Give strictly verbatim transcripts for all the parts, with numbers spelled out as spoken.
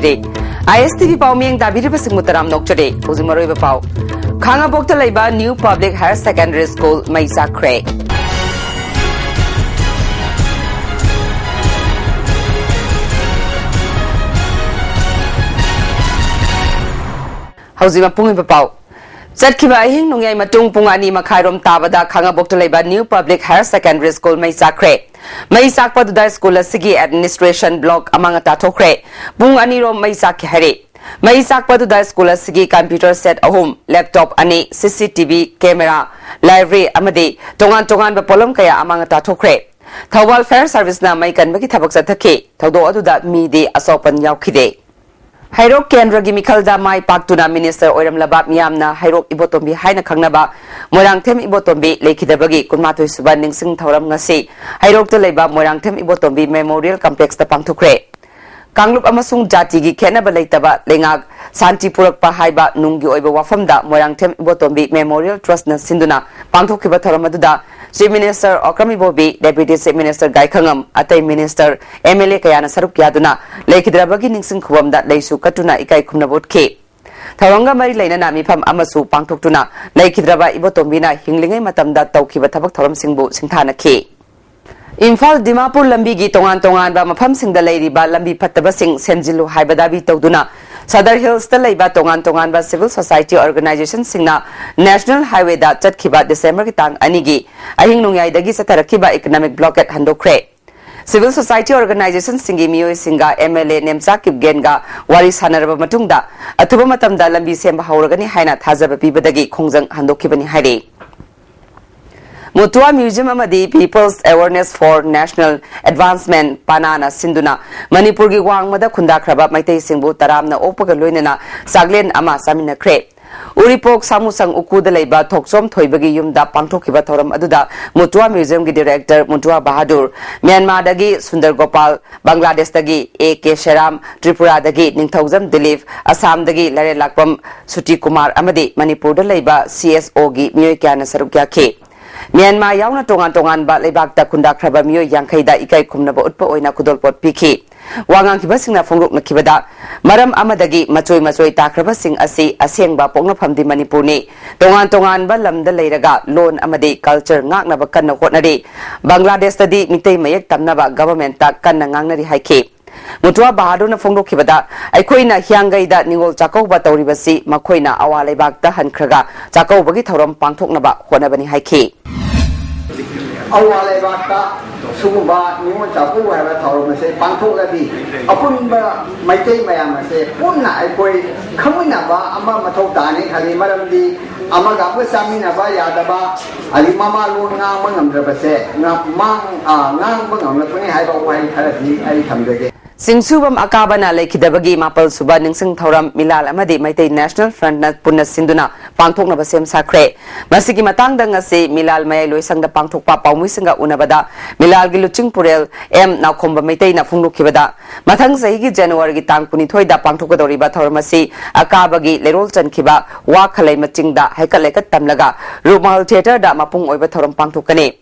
ꯔꯦ꯫ ꯑꯥꯏ ꯑꯦꯁ T V ꯄꯥꯎꯃꯤꯌꯦꯡ ꯇꯥꯕꯤꯔꯤꯕꯁꯤꯡꯕꯨ ꯇꯔꯥꯝꯅ ꯑꯣꯛꯆꯔꯤ꯫ ꯍꯧꯖꯤꯛ ꯃꯔꯨꯑꯣꯏꯕ ꯄꯥꯎ꯫ ꯈꯥꯉꯕꯣꯛꯇ ꯂꯩꯕ new public higher secondary school ꯃꯩ ꯆꯥꯛꯈ꯭ꯔꯦ꯫ ꯍꯧꯖꯤꯛ ꯃꯄꯨꯡ ꯑꯣꯏꯕ ꯄꯥꯎ꯫ ꯆꯠꯈꯤꯕ ꯑꯍꯤꯡ ꯅꯣꯡꯌꯥꯏ ꯃꯇꯨꯡ ꯄꯨꯡ ꯑꯅꯤ ꯃꯈꯥꯏꯔꯣꯝ ꯇꯥꯕꯗ ꯈꯥꯉꯕꯣꯛꯇ ꯂꯩꯕ new public higher secondary school ꯃꯩ ꯆꯥꯛꯈ꯭ꯔꯦ꯫ ꯃꯩ ꯆꯥꯛꯄ ꯑꯗꯨꯗ ꯁ꯭ꯀꯨꯜ ꯑꯁꯤꯒꯤ ꯑꯦꯗꯃꯤꯅꯤꯁꯇ꯭ꯔꯦꯁꯟ ꯕ꯭ꯂꯣꯛ ꯑꯃꯥꯡ ꯑꯇꯥ ꯊꯣꯛꯈ꯭ꯔꯦ꯫ ꯄꯨꯡ ꯑꯅꯤꯔꯣꯝ ꯃꯩ ꯆꯥꯛꯈꯤ ꯍꯥꯏꯔꯤ꯫ ꯃꯩ ꯆꯥꯛꯄ ꯑꯗꯨꯗ ꯁ꯭ꯀꯨꯜ ꯑꯁꯤꯒꯤ ꯀꯝꯄ꯭ꯌꯨꯇꯔ ꯁꯦꯠ ꯑꯍꯨꯝ, ꯂꯦꯞꯇꯣꯞ ꯑꯅꯤ, ꯁꯤ C T V camera, library ꯑꯃꯗꯤ ꯇꯣꯉꯥꯟ ꯇꯣꯉꯥꯟꯕ ꯄꯣꯠꯂꯝ ꯀꯌꯥ ꯑꯃꯥꯡ ꯑꯇꯥ ꯊꯣꯛꯈ꯭ꯔꯦ꯫ ꯊꯧꯕꯥꯜ ꯐꯥꯌꯔ ꯁꯥꯔꯚꯤꯁꯅ ꯃꯩ ꯀꯟꯕꯒꯤ ꯊꯕꯛ ꯆꯠꯊꯈꯤ꯫ ꯊꯧꯗꯣꯛ ꯑꯗꯨꯗ ꯃꯤꯗꯤ ꯑꯁꯣꯛꯄꯟ ꯌꯥꯎꯈꯤꯗꯦ꯫ ꯍꯩꯔꯣꯛ ꯀꯦꯟꯗ꯭ꯔꯒꯤ ꯃꯤꯈꯜꯗ ꯃꯥꯏ ꯄꯥꯛꯇꯨꯅ ꯃꯤꯅꯤꯁꯇꯔ ꯑꯣꯏꯔꯝꯂꯕ ꯃꯤꯌꯥꯝꯅ ꯍꯩꯔꯣꯛ ꯏꯕꯣꯇꯣꯝꯕꯤ ꯍꯥꯏꯅ ꯈꯪꯅꯕ ꯃꯣꯏꯔꯥꯡꯊꯦꯝ ꯏꯕꯣꯇꯣꯝꯕꯤ ꯂꯩꯈꯤꯗꯕꯒꯤ ꯀꯨꯟꯃꯥꯊꯣꯏ ꯁꯨꯕ ꯅꯤꯡꯁꯤꯡ ꯊꯧꯔꯝ ꯉꯁꯤ ꯍꯩꯔꯣꯛꯇ ꯂꯩꯕ ꯃꯣꯏꯔꯥꯡꯊꯦꯝ ꯏꯕꯣꯇꯣꯝꯕꯤ ꯃꯦꯃꯣꯔꯤꯌꯦꯜ ꯀꯝꯄ꯭ꯂꯦꯛꯁꯇ ꯄꯥꯡꯊꯣꯛꯈ꯭ꯔꯦ꯫ ꯀꯥꯡꯂꯨꯞ ꯑꯃꯁꯨꯡ ꯖꯥꯇꯤꯒꯤ ꯈꯦꯠꯅꯕ ꯂꯩꯇꯕ ꯂꯩꯉꯥꯛ ꯁꯥꯟꯇꯤ ꯄꯨꯔꯛꯄ ꯍꯥꯏꯕ ꯅꯨꯡꯒꯤ ꯑꯣꯏꯕ ꯋꯥꯐꯝꯗ ꯃꯣꯏꯔꯥꯡꯊꯦꯝ ꯏꯕꯣꯇꯣꯝꯕꯤ ꯃꯦꯃꯣꯔꯤꯌꯦꯜ ꯇ꯭ꯔꯁꯠꯅ ꯁꯤꯟꯗꯨꯅ ꯄꯥꯡꯊꯣꯛꯈꯤꯕ ꯊꯧꯔꯝ ꯑꯗꯨꯗ chief minister Okram Ibobi, deputy chief minister Gaikhangam, ꯑꯇꯩ ꯃꯤꯅꯤꯁꯇꯔ, ꯑꯦꯝ ꯑꯦꯜ ꯑꯦ ꯀꯌꯥꯅ ꯁꯔꯨꯛ ꯌꯥꯗꯨꯅ ꯂꯩꯈꯤꯗ꯭ꯔꯕꯒꯤ ꯅꯤꯡꯁꯤꯡ ꯈꯨꯕꯝꯗ ꯂꯩꯁꯨ ꯀꯠꯇꯨꯅ ꯏꯀꯥꯏ ꯈꯨꯝꯅꯕ ꯎꯠꯈꯤ꯫ ꯊꯧꯔꯝꯒ ꯃꯔꯤ ꯂꯩꯅꯅ ꯃꯤꯐꯝ ꯑꯃꯁꯨ ꯄꯥꯡꯊꯣꯛꯇꯨꯅ ꯂꯩꯈꯤꯗ꯭ꯔꯕ ꯏꯕꯣꯇꯣꯝꯕꯤꯅ ꯍꯤꯡꯂꯤꯉꯩ ꯃꯇꯝꯗ ꯇꯧꯈꯤꯕ ꯊꯕꯛ ꯊꯧꯔꯝꯁꯤꯡꯕꯨ ꯁꯤꯡꯊꯥꯅꯈꯤ꯫ ꯏꯝꯐꯥꯜ ꯗꯤꯃꯥꯄꯨꯔ ꯂꯝꯕꯤꯒꯤ ꯇꯣꯉꯥꯟ ꯇꯣꯉꯥꯟꯕ ꯃꯐꯝꯁꯤꯡꯗ ꯂꯩꯔꯤꯕ ꯂꯝꯕꯤ ꯐꯠꯇꯕꯁꯤꯡ ꯁꯦꯝꯖꯤꯜꯂꯨ ꯍꯥꯏꯕ ꯗꯥꯕꯤ ꯇꯧꯗꯨꯅ ꯁꯗꯔ ꯍꯤꯜꯁꯇ ꯂꯩꯕ ꯇꯣꯉꯥꯟ ꯇꯣꯉꯥꯟꯕ ꯁꯤꯚꯤꯜ ꯁꯣꯁꯥꯏꯇꯤ ꯑꯣꯔꯒꯅꯥꯏꯖꯦꯁꯟꯁꯤꯡꯅ ꯅꯦꯁꯅꯦꯜ ꯍꯥꯏꯋꯦꯗ ꯆꯠꯈꯤꯕ ꯗꯤꯁꯦꯝꯕꯔꯒꯤ ꯇꯥꯡ ꯑꯅꯤꯒꯤ ꯑꯍꯤꯡ ꯅꯣꯡꯌꯥꯏꯗꯒꯤ ꯆꯠꯊꯔꯛꯈꯤꯕ ꯏꯀꯅꯣꯃꯤꯛ ꯕ꯭ꯂꯣꯀꯦꯠ ꯍꯟꯗꯣꯛꯈ꯭ꯔꯦ꯫ ꯁꯤꯚꯤꯜ ꯁꯣꯁꯥꯏꯇꯤ ꯑꯣꯔꯒꯅꯥꯏꯖꯦꯁꯟꯁꯤꯡꯒꯤ ꯃꯤꯑꯣꯏꯁꯤꯡꯒ ꯑꯦꯝ ꯑꯦꯜ ꯑꯦ ꯅꯦꯝꯆꯥ ꯀꯤꯞꯒꯦꯟꯒ ꯋꯥꯔꯤ ꯁꯥꯟꯅꯔꯕ ꯃꯇꯨꯡꯗ ꯑꯊꯨꯕ ꯃꯇꯝꯗ ꯂꯝꯕꯤ ꯁꯦꯝꯕ ꯍꯧꯔꯒꯅꯤ ꯍꯥꯏꯅ ꯊꯥꯖꯕ ꯄꯤꯕꯗꯒꯤ ꯈꯣꯡꯖꯪ ꯍꯟꯗꯣꯛꯈꯤꯕꯅꯤ ꯍꯥꯏꯔꯤ꯫ ꯃꯨꯇꯨꯋꯥ ꯃ꯭ꯌꯨꯖꯤꯌꯝ ꯑꯃꯗꯤ People's Awareness for National Advancement, ꯄꯅꯥꯅ ꯁꯤꯟꯗꯨꯅ ꯃꯅꯤꯄꯨꯔꯒꯤ ꯋꯥꯡꯃꯗ ꯈꯨꯟꯗꯥꯈ꯭ꯔꯕ ꯃꯩꯇꯩꯁꯤꯡꯕꯨ ꯇꯔꯥꯝꯅ ꯑꯣꯛꯄꯒ ꯂꯣꯏꯅꯅ ꯆꯥꯛꯂꯦꯟ ꯑꯃ ꯆꯥꯃꯤꯟꯅꯈ꯭ꯔꯦ꯫ ꯎꯔꯤꯄꯣꯛ ꯁꯥꯃꯨꯁꯪ ꯎꯀꯨꯗ ꯂꯩꯕ ꯊꯣꯛꯆꯣꯝ ꯊꯣꯏꯕꯒꯤ ꯌꯨꯝꯗ ꯄꯥꯡꯊꯣꯛꯈꯤꯕ ꯊꯧꯔꯝ ꯑꯗꯨꯗ ꯃꯨꯇꯨꯋꯥ ꯃ꯭ꯌꯨꯖꯤꯌꯝꯒꯤ ꯗꯤꯔꯦꯛꯇꯔ ꯃꯨꯇꯨꯋꯥ ꯕꯍꯥꯗꯨꯔ, ꯃ꯭ꯌꯥꯟꯃꯥꯔꯗꯒꯤ ꯁꯨꯟꯗꯔ ꯒꯣꯄꯥꯜ, ꯕꯪꯒ꯭ꯂꯥꯗꯦꯁꯇꯒꯤ ꯑꯦ ꯀꯦ ꯁꯦꯔꯥꯝ, ꯇ꯭ꯔꯤꯄꯨꯔꯥꯗꯒꯤ ꯅꯤꯡꯊꯧꯖꯝ ꯗꯤꯂꯤꯞ, ꯑꯁꯥꯝꯗꯒꯤ ꯂꯥꯏꯔꯦꯟꯂꯥꯛꯄꯝ ꯁꯨꯇꯤ ꯀꯨꯃꯥꯔ ꯑꯃꯗꯤ ꯃꯅꯤꯄꯨꯔꯗ ꯂꯩꯕ ꯁꯤ ꯑꯦꯁ ꯑꯣꯒꯤ ꯃꯤꯑꯣꯏ ꯀꯌꯥꯅ ꯁꯔꯨꯛ ꯌꯥꯈꯤ꯫ ꯃ꯭ꯌꯥꯟꯃꯥꯔ ꯌꯥꯎꯅ ꯇꯣꯉꯥꯟ ꯇꯣꯉꯥꯟꯕ ꯂꯩꯕꯥꯛꯇ ꯈꯨꯟꯗꯥꯈ꯭ꯔꯕ ꯃꯤꯑꯣꯏ ꯌꯥꯡꯈꯩꯗ ꯏꯀꯥꯏ ꯈꯨꯝꯅꯕ ꯎꯠꯄ ꯑꯣꯏꯅ ꯈꯨꯗꯣꯜꯄꯣꯠ ꯄꯤꯈꯤ꯫ ꯋꯥ ꯉꯥꯡꯈꯤꯕꯁꯤꯡꯅ ꯐꯣꯡꯗꯣꯛꯅꯈꯤꯕꯗ, ꯃꯔꯝ ꯑꯃꯗꯒꯤ ꯃꯆꯣꯏ ꯃꯆꯣꯏ ꯇꯥꯈ꯭ꯔꯕꯁꯤꯡ ꯑꯁꯤ ꯑꯁꯦꯡꯕ ꯄꯣꯛꯅꯐꯝꯗꯤ ꯃꯅꯤꯄꯨꯔꯅꯤ꯫ ꯇꯣꯉꯥꯟ ꯇꯣꯉꯥꯟꯕ ꯂꯝꯗ ꯂꯩꯔꯒ ꯂꯣꯟ ꯑꯃꯗꯤ culture ꯉꯥꯛꯅꯕ ꯀꯟꯅ ꯍꯣꯠꯅꯔꯤ꯫ ꯕꯪꯒ꯭ꯂꯥꯗꯦꯁꯇꯗꯤ ꯃꯤꯇꯩ ꯃꯌꯦꯛ ꯇꯝꯅꯕ governmentꯇ ꯀꯟꯅ ꯉꯥꯡꯅꯔꯤ ꯍꯥꯏꯈꯤ꯫ ꯃꯨꯇꯨꯋꯥ ꯕꯍꯥꯗꯨꯔꯅ ꯐꯣꯡꯗꯣꯛꯈꯤꯕꯗ, ꯑꯩꯈꯣꯏꯅ ꯍꯤꯌꯥꯡꯒꯩꯗ ꯅꯤꯉꯣꯜ ꯆꯥꯛꯀꯧꯕ ꯇꯧꯔꯤꯕꯁꯤ ꯃꯈꯣꯏꯅ ꯑꯋꯥ ꯂꯩꯕꯥꯛꯇ ꯍꯟꯈ꯭ꯔꯒ ꯆꯥꯛꯀꯧꯕꯒꯤ ꯊꯧꯔꯝ ꯄꯥꯡꯊꯣꯛꯅꯕ ꯍꯣꯠꯅꯕꯅꯤ ꯍꯥꯏꯈꯤ꯫ ꯑꯋꯥ ꯂꯩꯕꯥꯛꯇ ꯁꯤꯒꯨꯝꯕ ꯅꯤꯉꯣꯜ ꯆꯥꯛꯀꯧꯕ ꯍꯥꯏꯕ ꯊꯧꯔꯝ ꯑꯁꯦ ꯄꯥꯡꯊꯣꯛꯂꯗꯤ, ꯑꯄꯨꯟꯕ ꯃꯩꯇꯩ ꯃꯌꯥꯝ ꯑꯁꯦ ꯄꯨꯟꯅ ꯑꯩꯈꯣꯏ ꯈꯪꯃꯤꯟꯅꯕ ꯑꯃ ꯃꯊꯧ ꯇꯥꯅꯤ ꯈꯜꯂꯤ꯫ ꯃꯔꯝꯗꯤ ꯑꯃꯒ ꯑꯃꯒ ꯆꯥꯃꯤꯟꯅꯕ ꯌꯥꯗꯕ, ꯑꯗꯩ ꯃꯃꯥ ꯂꯣꯟ ꯉꯥꯡꯕ ꯉꯝꯗ꯭ꯔꯕꯁꯦ ꯉ- ꯃꯥꯡ- ꯑ, ꯉꯥꯡꯕ ꯉꯝꯂꯛꯄꯅꯤ ꯍꯥꯏꯕ ꯋꯥꯍꯩ ꯈꯔꯗꯤ ꯑꯩ ꯊꯝꯖꯒꯦ꯫ ꯆꯤꯡꯁꯨꯕꯝ ꯑꯀꯥꯕꯅ ꯂꯩꯈꯤꯗꯕꯒꯤ ꯃꯥꯄꯜ ꯁꯨꯕ ꯅꯤꯡꯁꯤꯡ ꯊꯧꯔꯝ ꯃꯤꯂꯥꯜ ꯑꯃꯗꯤ ꯃꯩꯇꯩ National Frontꯅ ꯄꯨꯟꯅ ꯁꯤꯟꯗꯨꯅ ꯄꯥꯡꯊꯣꯛꯅꯕ ꯁꯦꯝ ꯁꯥꯈ꯭ꯔꯦ꯫ ꯃꯁꯤꯒꯤ ꯃꯇꯥꯡꯗ ꯉꯁꯤ ꯃꯤꯂꯥꯜ ꯃꯌꯥꯏ ꯂꯣꯏꯁꯪꯗ ꯄꯥꯡꯊꯣꯛꯄ ꯄꯥꯎꯃꯤꯁꯤꯡꯒ ꯎꯅꯕꯗ ꯃꯤꯂꯥꯜꯒꯤ ꯂꯨꯆꯤꯡ ꯄꯨꯔꯦꯜ ꯑꯦꯝ ꯅꯥꯎꯈꯣꯝꯕ ꯃꯩꯇꯩꯅ ꯐꯣꯡꯗꯣꯛꯈꯤꯕꯗ, ꯃꯊꯪ ꯆꯍꯤꯒꯤ ꯖꯅꯋꯥꯔꯤꯒꯤ ꯇꯥꯡ ꯀꯨꯟꯅꯤꯊꯣꯏꯗ ꯄꯥꯡꯊꯣꯛꯀꯗꯧꯔꯤꯕ ꯊꯧꯔꯝ ꯑꯁꯤ ꯑꯀꯥꯕꯒꯤ ꯂꯩꯔꯣꯜ ꯆꯟꯈꯤꯕ ꯋꯥ ꯈꯂꯩꯃ ꯆꯤꯡꯗ ꯍꯩꯀꯠ ꯂꯩꯀꯠ ꯇꯝꯂꯒ ꯔꯨꯃꯥꯜ ꯊꯤꯌꯦꯇꯔꯗ ꯃꯄꯨꯡ ꯑꯣꯏꯕ ꯊꯧꯔꯝ ꯄꯥꯡꯊꯣꯛꯀꯅꯤ꯫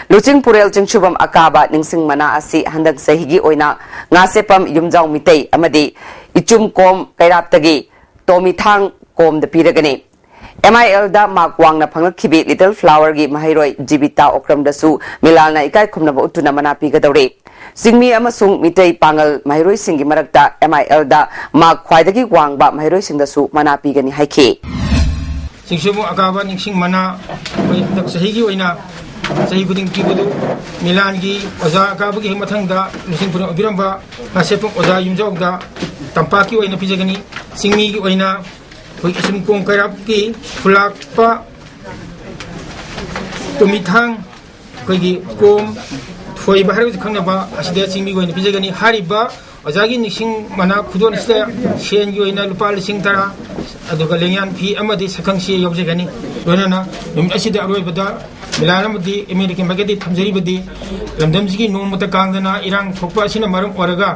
ꯂꯨꯆꯤꯡ ꯄꯨꯔꯦꯜ ꯆꯤꯡꯁꯨꯕꯝ ꯑꯀꯥꯕ ꯅꯤꯡꯁꯤꯡ ꯃꯅꯥ ꯑꯁꯤ ꯍꯟꯗꯛ ꯆꯍꯤꯒꯤ ꯑꯣꯏꯅ ꯉꯥꯁꯦꯞꯄꯝ ꯌꯨꯝꯖꯥꯎ ꯃꯤꯇꯩ ꯑꯃꯗꯤ ꯏꯆꯨꯝꯀꯣꯝ ꯀꯩꯔꯥꯞꯇꯒꯤ ꯇꯣꯃꯤꯊꯥꯡ ꯀꯣꯝꯗ ꯄꯤꯔꯒꯅꯤ꯫ ꯑꯦꯝ ꯑꯥꯏ ꯑꯦꯜꯗ ꯃꯥꯔꯛ ꯋꯥꯡꯅ ꯐꯪꯂꯛꯈꯤꯕꯤ ꯂꯤꯇꯜ ꯐ꯭ꯂꯥꯋꯔꯒꯤ ꯃꯍꯩꯔꯣꯏ ꯖꯤꯕꯤꯇꯥ ꯑꯣꯀ꯭ꯔꯝꯗꯁꯨ ꯃꯤꯂꯥꯜꯅ ꯏꯀꯥꯏ ꯈꯨꯝꯅꯕ ꯎꯠꯇꯨꯅ ꯃꯅꯥ ꯄꯤꯒꯗꯧꯔꯤ꯫ ꯆꯤꯡꯃꯤ ꯑꯃꯁꯨꯡ ꯃꯤꯇꯩ ꯄꯥꯉꯜ ꯃꯍꯩꯔꯣꯏꯁꯤꯡꯒꯤ ꯃꯔꯛꯇ ꯑꯦꯝ ꯑꯥꯏ ꯑꯦꯜꯗ ꯃꯥꯔꯛ ꯈ꯭ꯋꯥꯏꯗꯒꯤ ꯋꯥꯡꯕ ꯃꯍꯩꯔꯣꯏꯁꯤꯡꯗꯁꯨ ꯃꯅꯥ ꯄꯤꯒꯅꯤ ꯍꯥꯏꯈꯤ꯫ ꯆꯤꯡꯁꯨꯕꯨ ꯑꯀꯥꯕ ꯅꯤꯡꯁꯤꯡ ꯃꯅꯥ ꯑꯩꯈꯣꯏ ꯍꯟꯗꯛ ꯆꯍꯤꯒꯤ ꯑꯣꯏꯅ ꯆꯍꯤ ꯈꯨꯗꯤꯡ ꯄꯤꯕꯗꯨ ꯃꯤꯂꯥꯟꯒꯤ ꯑꯣꯖꯥ ꯑꯀꯥꯕꯒꯤ ꯍꯦꯛ ꯃꯊꯪꯗ ꯂꯨꯆꯤꯡ ꯄꯨꯔꯦꯜ ꯑꯣꯏꯕꯤꯔꯝꯕ ꯉꯥꯁꯦꯞꯄꯝ ꯑꯣꯖꯥ ꯌꯨꯝꯖꯥꯎꯗ ꯇꯝꯄꯥꯛꯀꯤ ꯑꯣꯏꯅ ꯄꯤꯖꯒꯅꯤ꯫ ꯆꯤꯡꯃꯤꯒꯤ ꯑꯣꯏꯅ ꯑꯩꯈꯣꯏ ꯏꯁꯨꯝ ꯀꯣꯡ ꯀꯩꯔꯥꯛꯀꯤ ꯈꯨꯂꯥꯛꯄ ꯇꯣꯃꯤꯊꯥꯡ ꯑꯩꯈꯣꯏꯒꯤ ꯀꯣꯝ ꯊꯣꯏꯕ ꯍꯥꯏꯔꯒꯁꯨ ꯈꯪꯅꯕ ꯑꯁꯤꯗ ꯆꯤꯡꯃꯤꯒꯤ ꯑꯣꯏꯅ ꯄꯤꯖꯒꯅꯤ꯫ ꯍꯥꯏꯔꯤꯕ ꯑꯣꯖꯥꯒꯤ ꯅꯤꯡꯁꯤꯡ ꯃꯅꯥ ꯈꯨꯗꯣꯜ ꯑꯁꯤꯗ ꯁꯦꯟꯒꯤ ꯑꯣꯏꯅ ꯂꯨꯄꯥ ꯂꯤꯁꯤꯡ ꯇꯔꯥ, ꯑꯗꯨꯒ ꯂꯦꯡꯌꯥꯟ ꯐꯤ ꯑꯃꯗꯤ ꯁꯛꯈꯪ ꯆꯦ ꯌꯥꯎꯖꯒꯅꯤ꯫ ꯂꯣꯏꯅꯅ ꯅꯨꯃꯤꯠ ꯑꯁꯤꯗ ꯑꯔꯣꯏꯕꯗ ꯃꯤꯂꯥꯟ ꯑꯃꯗꯤ ꯑꯃꯦꯔꯤꯀꯟ ꯃꯥꯏꯀꯩꯗꯒꯤ ꯊꯝꯖꯔꯤꯕꯗꯤ ꯂꯝꯗꯝꯁꯤꯒꯤ ꯅꯣꯡꯃꯇ ꯀꯥꯡꯗꯅ ꯏꯔꯥꯡ ꯊꯣꯛꯄ ꯑꯁꯤꯅ ꯃꯔꯝ ꯑꯣꯏꯔꯒ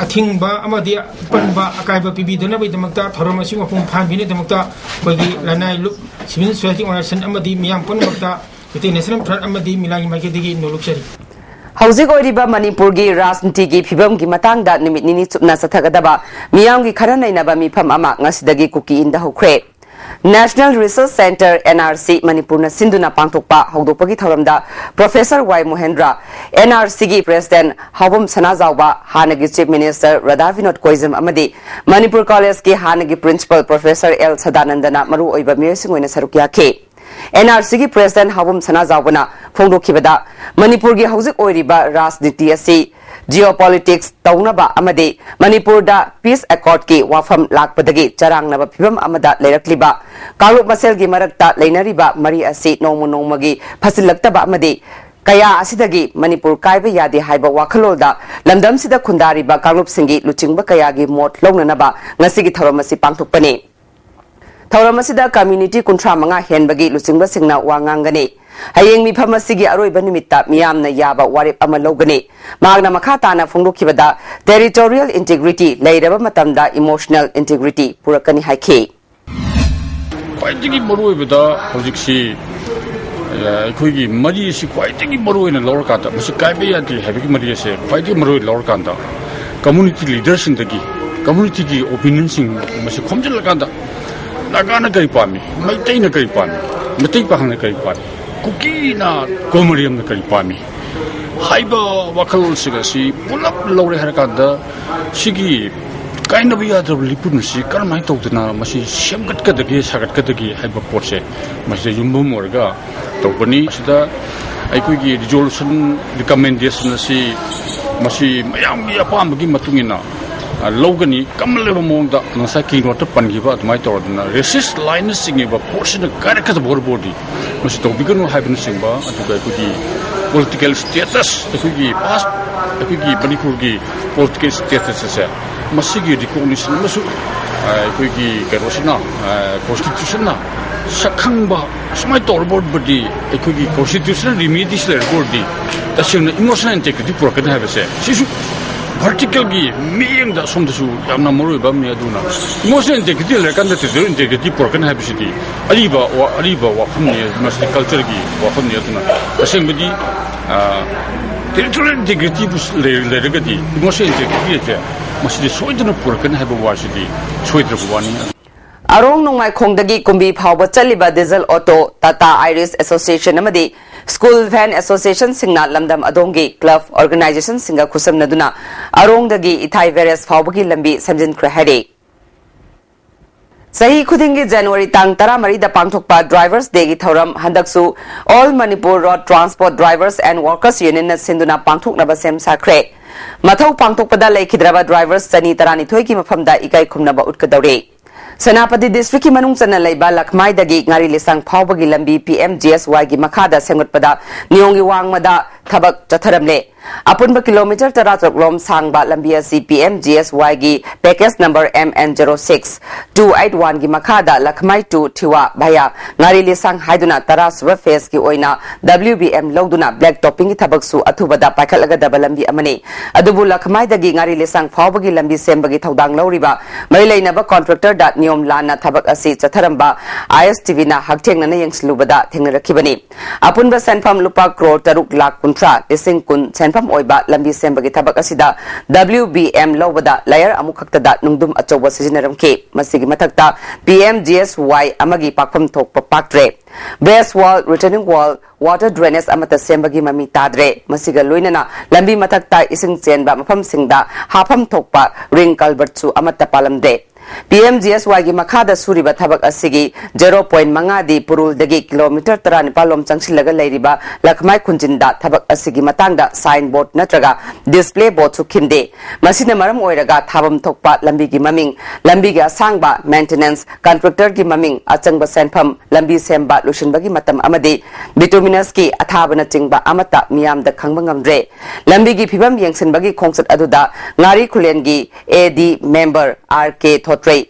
ꯑꯊꯤꯡꯕ ꯑꯃꯗꯤ ꯑꯄꯟꯕ ꯑꯀꯥꯏꯕ ꯄꯤꯕꯤꯗꯅꯕꯒꯤꯗꯃꯛꯇ ꯊꯧꯔꯝ ꯑꯁꯤ ꯃꯄꯨꯡ ꯐꯥꯍꯟꯕꯤꯅꯕꯒꯤꯗꯃꯛꯇ ꯑꯩꯈꯣꯏꯒꯤ ꯂꯅꯥꯏ ꯂꯨꯞ civil society organization ꯑꯃꯗꯤ ꯃꯤꯌꯥꯝ ꯄꯨꯝꯅꯃꯛꯇ ꯃꯩꯇꯩ ꯅꯦꯁꯅꯦꯜ ꯐ꯭ꯔꯟꯠ ꯑꯃꯗꯤ ꯃꯤꯂꯥꯡꯒꯤ ꯃꯥꯏꯀꯩꯗꯒꯤ ꯅꯣꯂꯨꯛꯆꯔꯤ꯫ ꯍꯧꯖꯤꯛ ꯑꯣꯏꯔꯤꯕ ꯃꯅꯤꯄꯨꯔꯒꯤ ꯔꯥꯖꯅꯤꯇꯤꯒꯤ ꯐꯤꯕꯝꯒꯤ ꯃꯇꯥꯡꯗ ꯅꯨꯃꯤꯠ ꯅꯤꯅꯤ ꯆꯨꯞꯅ ꯆꯠꯊꯒꯗꯕ ꯃꯤꯌꯥꯝꯒꯤ ꯈꯟꯅ ꯅꯩꯅꯕ ꯃꯤꯐꯝ ꯑꯃ ꯉꯁꯤꯗꯒꯤ ꯀꯨꯀꯤ ꯏꯟꯗ ꯍꯧꯈ꯭ꯔꯦ꯫ National Research Centre, N R C, ꯃꯅꯤꯄꯨꯔꯅ ꯁꯤꯟꯗꯨꯅ ꯄꯥꯡꯊꯣꯛꯄ ꯍꯧꯗꯣꯛꯄꯒꯤ ꯊꯧꯔꯝꯗ Professor Y ꯃꯣꯍꯦꯟꯗ꯭ꯔ, N R C ꯒꯤ President ꯍꯥꯎꯕꯝ ꯁꯅꯥꯖꯥꯎꯕ, ꯍꯥꯟꯅꯒꯤ Chief Minister ꯔꯥꯙꯥ ꯕꯤꯅꯣꯗ ꯀꯣꯏꯖꯝ ꯑꯃꯗꯤ ꯃꯅꯤꯄꯨꯔ ꯀꯣꯂꯦꯖꯀꯤ ꯍꯥꯟꯅꯒꯤ Principal Professor L ꯁꯗꯥꯅꯟꯗꯅ ꯃꯔꯨꯑꯣꯏꯕ ꯃꯤꯑꯣꯏꯁꯤꯡ ꯑꯣꯏꯅ ꯁꯔꯨꯛ ꯌꯥꯈꯤ꯫ N R C ꯒꯤ President ꯍꯥꯎꯕꯝ ꯁꯅꯥꯖꯥꯎꯕꯅ ꯐꯣꯡꯗꯣꯛꯈꯤꯕꯗ, ꯃꯅꯤꯄꯨꯔꯒꯤ ꯍꯧꯖꯤꯛ ꯑꯣꯏꯔꯤꯕ ꯔꯥꯖꯅꯤꯇꯤ ꯑꯁꯤ geopolitics ꯇꯧꯅꯕ ꯑꯃꯗꯤ ꯃꯅꯤꯄꯨꯔꯗ peace accord ꯀꯤ ꯋꯥꯐꯝ ꯂꯥꯛꯄꯗꯒꯤ ꯆꯔꯥꯡꯅꯕ ꯐꯤꯚꯝ ꯑꯃꯗ ꯂꯩꯔꯛꯂꯤꯕ ꯀꯥꯡꯂꯨꯞ ꯃꯁꯦꯜꯒꯤ ꯃꯔꯛꯇ ꯂꯩꯅꯔꯤꯕ ꯃꯔꯤ ꯑꯁꯤ ꯅꯣꯡꯃ ꯅꯣꯡꯃꯒꯤ ꯐꯠꯁꯤꯜꯂꯛꯇꯕ ꯑꯃꯗꯤ ꯀꯌꯥ ꯑꯁꯤꯗꯒꯤ ꯃꯅꯤꯄꯨꯔ ꯀꯥꯏꯕ ꯌꯥꯗꯦ ꯍꯥꯏꯕ ꯋꯥꯈꯜꯂꯣꯟꯗ ꯂꯝꯗꯝꯁꯤꯗ ꯈꯨꯟꯗꯥꯔꯤꯕ ꯀꯥꯡꯂꯨꯞꯁꯤꯡꯒꯤ ꯂꯨꯆꯤꯡꯕ ꯀꯌꯥꯒꯤ ꯃꯣꯠ ꯂꯧꯅꯅꯕ ꯉꯁꯤꯒꯤ ꯊꯧꯔꯝ ꯑꯁꯤ ꯄꯥꯡꯊꯣꯛꯄꯅꯤ꯫ ꯊꯧꯔꯝ ꯑꯁꯤꯗ community ꯀꯨꯟꯊ꯭ꯔꯥ ꯃꯉꯥ ꯍꯦꯟꯕꯒꯤ ꯂꯨꯆꯤꯡꯕꯁꯤꯡꯅ ꯋꯥ ꯉꯥꯡꯒꯅꯤ꯫ ꯍꯌꯦꯡ ꯃꯤꯐꯝ ꯑꯁꯤꯒꯤ ꯑꯔꯣꯏꯕ ꯅꯨꯃꯤꯠꯇ ꯃꯤꯌꯥꯝꯅ ꯌꯥꯕ ꯋꯥꯔꯦꯞ ꯑꯃ ꯂꯧꯒꯅꯤ꯫ ꯃꯍꯥꯛꯅ ꯃꯈꯥ ꯇꯥꯅ ꯐꯣꯡꯗꯣꯛꯈꯤꯕꯗ, territorial integrity ꯂꯩꯔꯕ ꯃꯇꯝꯗ emotional integrity ꯄꯨꯔꯛꯀꯅꯤ ꯍꯥꯏꯈꯤ꯫ ꯈ꯭ꯋꯥꯏꯗꯒꯤ ꯃꯔꯨꯑꯣꯏꯕꯗ ꯍꯧꯖꯤꯛꯁꯤ ꯑꯩꯈꯣꯏꯒꯤ ꯃꯔꯤ ꯑꯁꯤ ꯈ꯭ꯋꯥꯏꯗꯒꯤ ꯃꯔꯨꯑꯣꯏꯅ ꯂꯧꯔꯀꯥꯟꯗ, ꯃꯁꯤ ꯀꯥꯏꯕ ꯌꯥꯗꯦ ꯍꯥꯏꯕꯒꯤ ꯃꯔꯤ ꯑꯁꯦ ꯈ꯭ꯋꯥꯏꯗꯒꯤ ꯃꯔꯨꯑꯣꯏꯅ ꯂꯧꯔꯀꯥꯟꯗ, community leader ꯁꯤꯡꯗꯒꯤ community ꯒꯤ opinion ꯁꯤꯡ ꯃꯁꯤ ꯈꯣꯝꯖꯤꯜꯂꯀꯥꯟꯗ, ꯅꯥꯒꯥꯅ ꯀꯔꯤ ꯄꯥꯝꯃꯤ, ꯃꯩꯇꯩꯅ ꯀꯔꯤ ꯄꯥꯝꯃꯤ, ꯃꯩꯇꯩ ꯄꯥꯉꯜꯅ ꯀꯔꯤ ꯄꯥꯝꯃꯤ, ꯀꯨꯀꯤꯅ ꯀꯣꯃꯔꯤꯌꯝꯅ ꯀꯔꯤ ꯄꯥꯝꯃꯤ ꯍꯥꯏꯕ ꯋꯥꯈꯜꯂꯣꯟꯁꯤꯡ ꯑꯁꯤ ꯄꯨꯂꯞ ꯂꯧꯔꯦ ꯍꯥꯏꯔꯀꯥꯟꯗ, ꯁꯤꯒꯤ ꯀꯥꯏꯅꯕ ꯌꯥꯗ꯭ꯔꯕ ꯂꯤꯄꯨꯟ ꯑꯁꯤ ꯀꯔꯝꯍꯥꯏꯅ ꯇꯧꯗꯅ ꯃꯁꯤ ꯁꯦꯝꯒꯠꯀꯗꯒꯦ, ꯁꯥꯒꯠꯀꯗꯒꯦ ꯍꯥꯏꯕ ꯄꯣꯠꯁꯦ ꯃꯁꯤꯗ ꯌꯨꯝꯐꯝ ꯑꯣꯏꯔꯒ ꯇꯧꯕꯅꯤ꯫ ꯃꯁꯤꯗ ꯑꯩꯈꯣꯏꯒꯤ resolution recommendation ꯑꯁꯤ ꯃꯁꯤ ꯃꯌꯥꯝꯒꯤ ꯑꯄꯥꯝꯕꯒꯤ ꯃꯇꯨꯡ ꯏꯟꯅ, ꯑ, ꯂꯧꯒꯅꯤ꯫ ꯀꯝꯃꯜꯂꯕ ꯃꯑꯣꯡꯗ ꯉꯁꯥꯏ ꯀꯤꯡ ꯔꯣꯗꯇ ꯄꯟꯈꯤꯕ ꯑꯗꯨꯃꯥꯏꯅ ꯇꯧꯔꯗꯅ racist line ꯅꯆꯤꯡꯉꯤꯕ ꯄꯣꯠꯁꯤꯅ ꯀꯥꯏꯔꯛꯀꯗꯕ ꯑꯣꯏꯔꯕꯗꯤ ꯃꯁꯤ ꯇꯧꯕꯤꯒꯅꯨ ꯍꯥꯏꯕꯅꯆꯤꯡꯕ, ꯑꯗꯨꯒ ꯑꯩꯈꯣꯏꯒꯤ political status, ꯑꯩꯈꯣꯏꯒꯤ past, ꯑꯩꯈꯣꯏꯒꯤ ꯃꯅꯤꯄꯨꯔꯒꯤ political status ꯑꯁꯦ ꯃꯁꯤꯒꯤ recognition ꯑꯃꯁꯨ, ꯑ, ꯑꯩꯈꯣꯏꯒꯤ ꯀꯩꯅꯣꯁꯤꯅ, ꯑ, constitution ꯅ ꯁꯛꯈꯪꯕ ꯁꯨꯃꯥꯏꯅ ꯇꯧꯔꯕꯗꯤ, ꯑꯩꯈꯣꯏꯒꯤ constitutional remedies ꯂꯩꯔꯕꯗꯤ ꯇꯁꯦꯡꯅ emotional integrity ꯄꯨꯔꯛꯀꯅꯤ ꯍꯥꯏꯕꯁꯦ ꯁꯤꯁꯨ ꯚꯔꯇꯤꯀꯦꯜꯒꯤ ꯃꯤꯠꯌꯦꯡꯗ ꯑꯁꯣꯝꯗꯁꯨ ꯌꯥꯝꯅ ꯃꯔꯨ ꯑꯣꯏꯕ ꯑꯃꯅꯤ꯫ ꯑꯗꯨꯅ ꯏꯃꯣꯁꯅꯦꯜ ꯏꯟꯇꯦꯒ꯭ꯔꯤꯇꯤ ꯂꯩꯔꯀꯥꯟꯗ ꯇꯦꯔꯤꯇꯣꯔꯤꯌꯦꯜ ꯏꯟꯇꯦꯒ꯭ꯔꯤꯇꯤ ꯄꯨꯔꯛꯀꯅꯤ ꯍꯥꯏꯕꯁꯤꯗꯤ ꯑꯔꯤꯕ ꯋꯥ-, ꯑꯔꯤꯕ ꯋꯥꯐꯝꯅꯤ, ꯃꯁꯤ ꯀꯜꯆꯔꯒꯤ ꯋꯥꯐꯝꯅꯤ꯫ ꯑꯗꯨꯅ ꯇꯁꯦꯡꯕꯗꯤ, ꯑ, ꯇꯦꯔꯤꯇꯣꯔꯤꯌꯦꯜ ꯏꯟꯇꯦꯒ꯭ꯔꯤꯇꯤꯕꯨ ꯂꯩ-, ꯂꯩꯔꯒꯗꯤ ꯏꯃꯣꯁꯅꯦꯜ ꯏꯟꯇꯦꯒ꯭ꯔꯤꯇꯤ ꯑꯁꯦ ꯃꯁꯤꯗꯤ ꯁꯣꯏꯗꯅ ꯄꯨꯔꯛꯀꯅꯤ ꯍꯥꯏꯕ ꯋꯥꯁꯤꯗꯤ ꯁꯣꯏꯗ꯭ꯔꯕ ꯋꯥꯅꯤ꯫ ꯑꯔꯣꯡ ꯅꯣꯡꯃꯥꯏꯈꯣꯡꯗꯒꯤ ꯀꯨꯝꯕꯤ ꯐꯥꯎꯕ ꯆꯠꯂꯤꯕ diesel auto, Tata Irish association ꯑꯃꯗꯤ ꯁ꯭ꯀꯨꯜ ꯚꯦꯟ ꯑꯦꯁꯣꯁꯤꯌꯦꯁꯟꯁꯤꯡꯅ ꯂꯝꯗꯝ ꯑꯗꯣꯝꯒꯤ ꯀ꯭ꯂꯕ ꯑꯣꯔꯒꯅꯥꯏꯖꯦꯁꯟꯁꯤꯡꯒ ꯈꯨꯠꯁꯝꯅꯗꯨꯅ ꯑꯔꯣꯡꯗꯒꯤ ꯏꯊꯥꯏ ꯕꯦꯔꯦꯖ ꯐꯥꯎꯕꯒꯤ ꯂꯝꯕꯤ ꯁꯦꯝꯖꯤꯟꯈ꯭ꯔꯦ ꯍꯥꯏꯔꯤ꯫ ꯆꯍꯤ ꯈꯨꯗꯤꯡꯒꯤ ꯖꯅꯋꯥꯔꯤ ꯇꯥꯡ ꯇꯔꯥꯃꯔꯤꯗ ꯄꯥꯡꯊꯣꯛꯄ ꯗ꯭ꯔꯥꯏꯚꯔꯁ ꯗꯦꯒꯤ ꯊꯧꯔꯝ ꯍꯟꯗꯛꯁꯨ All Manipur Road Transport Drivers and Workers Unionꯅ ꯁꯤꯟꯗꯨꯅ ꯄꯥꯡꯊꯣꯛꯅꯕ ꯁꯦꯝ ꯁꯥꯈ꯭ꯔꯦ꯫ ꯃꯊꯧ ꯄꯥꯡꯊꯣꯛꯄꯗ ꯂꯩꯈꯤꯗ꯭ꯔꯕ ꯗ꯭ꯔꯥꯏꯚꯔꯁ ꯆꯅꯤ ꯇꯔꯥꯅꯤꯊꯣꯏꯒꯤ ꯃꯐꯝꯗ ꯏꯀꯥꯏ ꯈꯨꯝꯅꯕ ꯎꯠꯀꯗꯧꯔꯤ꯫ ꯁꯦꯅꯥꯄꯇꯤ ꯗꯤꯁꯇ꯭ꯔꯤꯛꯀꯤ ꯃꯅꯨꯡ ꯆꯟꯅ ꯂꯩꯕ ꯂꯈꯃꯥꯏꯗꯒꯤ ꯉꯥꯔꯤ ꯂꯤꯁꯥꯡ ꯐꯥꯎꯕꯒꯤ ꯂꯝꯕꯤ ꯄꯤ ꯑꯦꯝ ꯖꯤ ꯑꯦꯁ ꯋꯥꯏꯒꯤ ꯃꯈꯥꯗ ꯁꯦꯝꯒꯠꯄꯗ ꯅꯤꯌꯣꯝꯒꯤ ꯋꯥꯡꯃꯗ ꯊꯕꯛ ꯆꯠꯊꯔꯝꯂꯦ꯫ ꯑꯄꯨꯟꯕ ꯀꯤꯂꯣꯃꯤꯇꯔ ꯇꯔꯥꯇꯔꯨꯛ ꯂꯣꯝ ꯁꯥꯡꯕ ꯂꯝꯕꯤ ꯑꯁꯤ ꯄꯤ ꯑꯦꯝ ꯖꯤ ꯑꯦꯁ ꯋꯥꯏꯒꯤ package number M N zero six two eight one ꯒꯤ ꯃꯈꯥꯗ ꯂꯈꯃꯥꯏ to ꯊꯤꯋꯥ ꯚꯌꯥ ꯉꯥꯔꯤ ꯂꯤꯁꯥꯡ ꯍꯥꯏꯗꯨꯅ ꯇꯔꯥ ꯁꯨꯕ ꯐꯦꯖꯀꯤ ꯑꯣꯏꯅ W B M ꯂꯧꯗꯨꯅ black toppingꯒꯤ ꯊꯕꯛꯁꯨ ꯑꯊꯨꯕꯗ ꯄꯥꯏꯈꯠꯂꯒꯗꯕ ꯂꯝꯕꯤ ꯑꯃꯅꯤ꯫ ꯑꯗꯨꯕꯨ ꯂꯈꯃꯥꯏꯗꯒꯤ ꯉꯥꯔꯤ ꯂꯤꯁꯥꯡ ꯐꯥꯎꯕꯒꯤ ꯂꯝꯕꯤ ꯁꯦꯝꯕꯒꯤ ꯊꯧꯗꯥꯡ ꯂꯧꯔꯤꯕ ꯃꯔꯤ ꯂꯩꯅꯕ contractorꯗ ꯅꯤꯌꯣꯝ ꯂꯥꯟꯅ ꯊꯕꯛ ꯑꯁꯤ ꯆꯠꯊꯔꯝꯕ I S T Vꯅ ꯍꯛꯊꯦꯡꯅꯅ ꯌꯦꯡꯁꯤꯜꯂꯨꯕꯗ ꯊꯦꯡꯅꯔꯛꯈꯤꯕꯅꯤ꯫ ꯑꯄꯨꯟꯕ ꯁꯦꯟꯐꯝ ꯂꯨꯄꯥ ꯀ꯭ꯔꯣꯔ ꯇꯔꯨꯛ ꯂꯥꯈ ꯀꯨꯟꯊ꯭ꯔꯥ ꯂꯤꯁꯤꯡ ꯀꯨꯟ ꯁꯦꯟꯐꯝ ꯑꯣꯏꯕ ꯂꯝꯕꯤ ꯁꯦꯝꯕꯒꯤ ꯊꯕꯛ ꯑꯁꯤꯗ W B M ꯂꯧꯕꯗ ꯂꯌꯔ ꯑꯃꯨꯛꯈꯛꯇꯗ ꯅꯨꯡꯗꯨꯝ ꯑꯆꯧꯕ ꯁꯤꯖꯤꯟꯅꯔꯝꯈꯤ꯫ ꯃꯁꯤꯒꯤ ꯃꯊꯛꯇ P M G S Y ꯑꯃꯒꯤ ꯄꯥꯛꯐꯝ ꯊꯣꯛꯄ ꯄꯥꯛꯇ꯭ꯔꯦ꯫ Base wall, retaining wall, water drainage ꯑꯃꯠꯇ ꯁꯦꯝꯕꯒꯤ ꯃꯃꯤ ꯇꯥꯗ꯭ꯔꯦ꯫ ꯃꯁꯤꯒ ꯂꯣꯏꯅꯅ ꯂꯝꯕꯤ ꯃꯊꯛꯇ ꯏꯁꯤꯡ ꯆꯦꯟꯕ ꯃꯐꯝꯁꯤꯡꯗ ꯍꯥꯞꯐꯝ ꯊꯣꯛꯄ ring culvertꯁꯨ ꯑꯃꯠꯇ ꯄꯥꯜꯂꯝꯗꯦ꯫ P M G S Yꯒꯤ ꯃꯈꯥꯗ ꯁꯨꯔꯤꯕ ꯊꯕꯛ ꯑꯁꯤꯒꯤ zero point ꯃꯉꯥꯗꯤ ꯄꯨꯔꯨꯜꯗꯒꯤ ꯀꯤꯂꯣꯃꯤꯇꯔ ꯇꯔꯥꯅꯤꯄꯥꯜ ꯂꯣꯝ ꯆꯪꯁꯤꯜꯂꯒ ꯂꯩꯔꯤꯕ ꯂꯈꯃꯥꯏ ꯈꯨꯟꯖꯤꯟꯗ ꯊꯕꯛ ꯑꯁꯤꯒꯤ ꯃꯇꯥꯡꯗ sign board ꯅꯠꯇ꯭ꯔꯒ display boardꯁꯨ ꯈꯤꯟꯗꯦ꯫ ꯃꯁꯤꯅ ꯃꯔꯝ ꯑꯣꯏꯔꯒ ꯊꯥꯐꯝ ꯊꯣꯛꯄ ꯂꯝꯕꯤꯒꯤ ꯃꯃꯤꯡ, ꯂꯝꯕꯤꯒꯤ ꯑꯁꯥꯡꯕ, maintenance, contractorꯒꯤ ꯃꯃꯤꯡ, ꯑꯆꯪꯕ ꯁꯦꯟꯐꯝ, ꯂꯝꯕꯤ ꯁꯦꯝꯕ ꯂꯣꯏꯁꯤꯟꯕꯒꯤ ꯃꯇꯝ ꯑꯃꯗꯤ bituminous ꯑꯊꯥꯕꯅꯆꯤꯡꯕ ꯑꯃꯠꯇ ꯃꯤꯌꯥꯝꯗ ꯈꯪꯕ ꯉꯝꯗ꯭ꯔꯦ꯫ ꯂꯝꯕꯤꯒꯤ ꯐꯤꯕꯝ ꯌꯦꯡꯁꯤꯟꯕꯒꯤ ꯈꯣꯡꯆꯠ ꯑꯗꯨꯗ ꯉꯥꯔꯤ ꯈꯨꯂꯦꯟꯒꯤ A D member R K ꯊꯣꯠ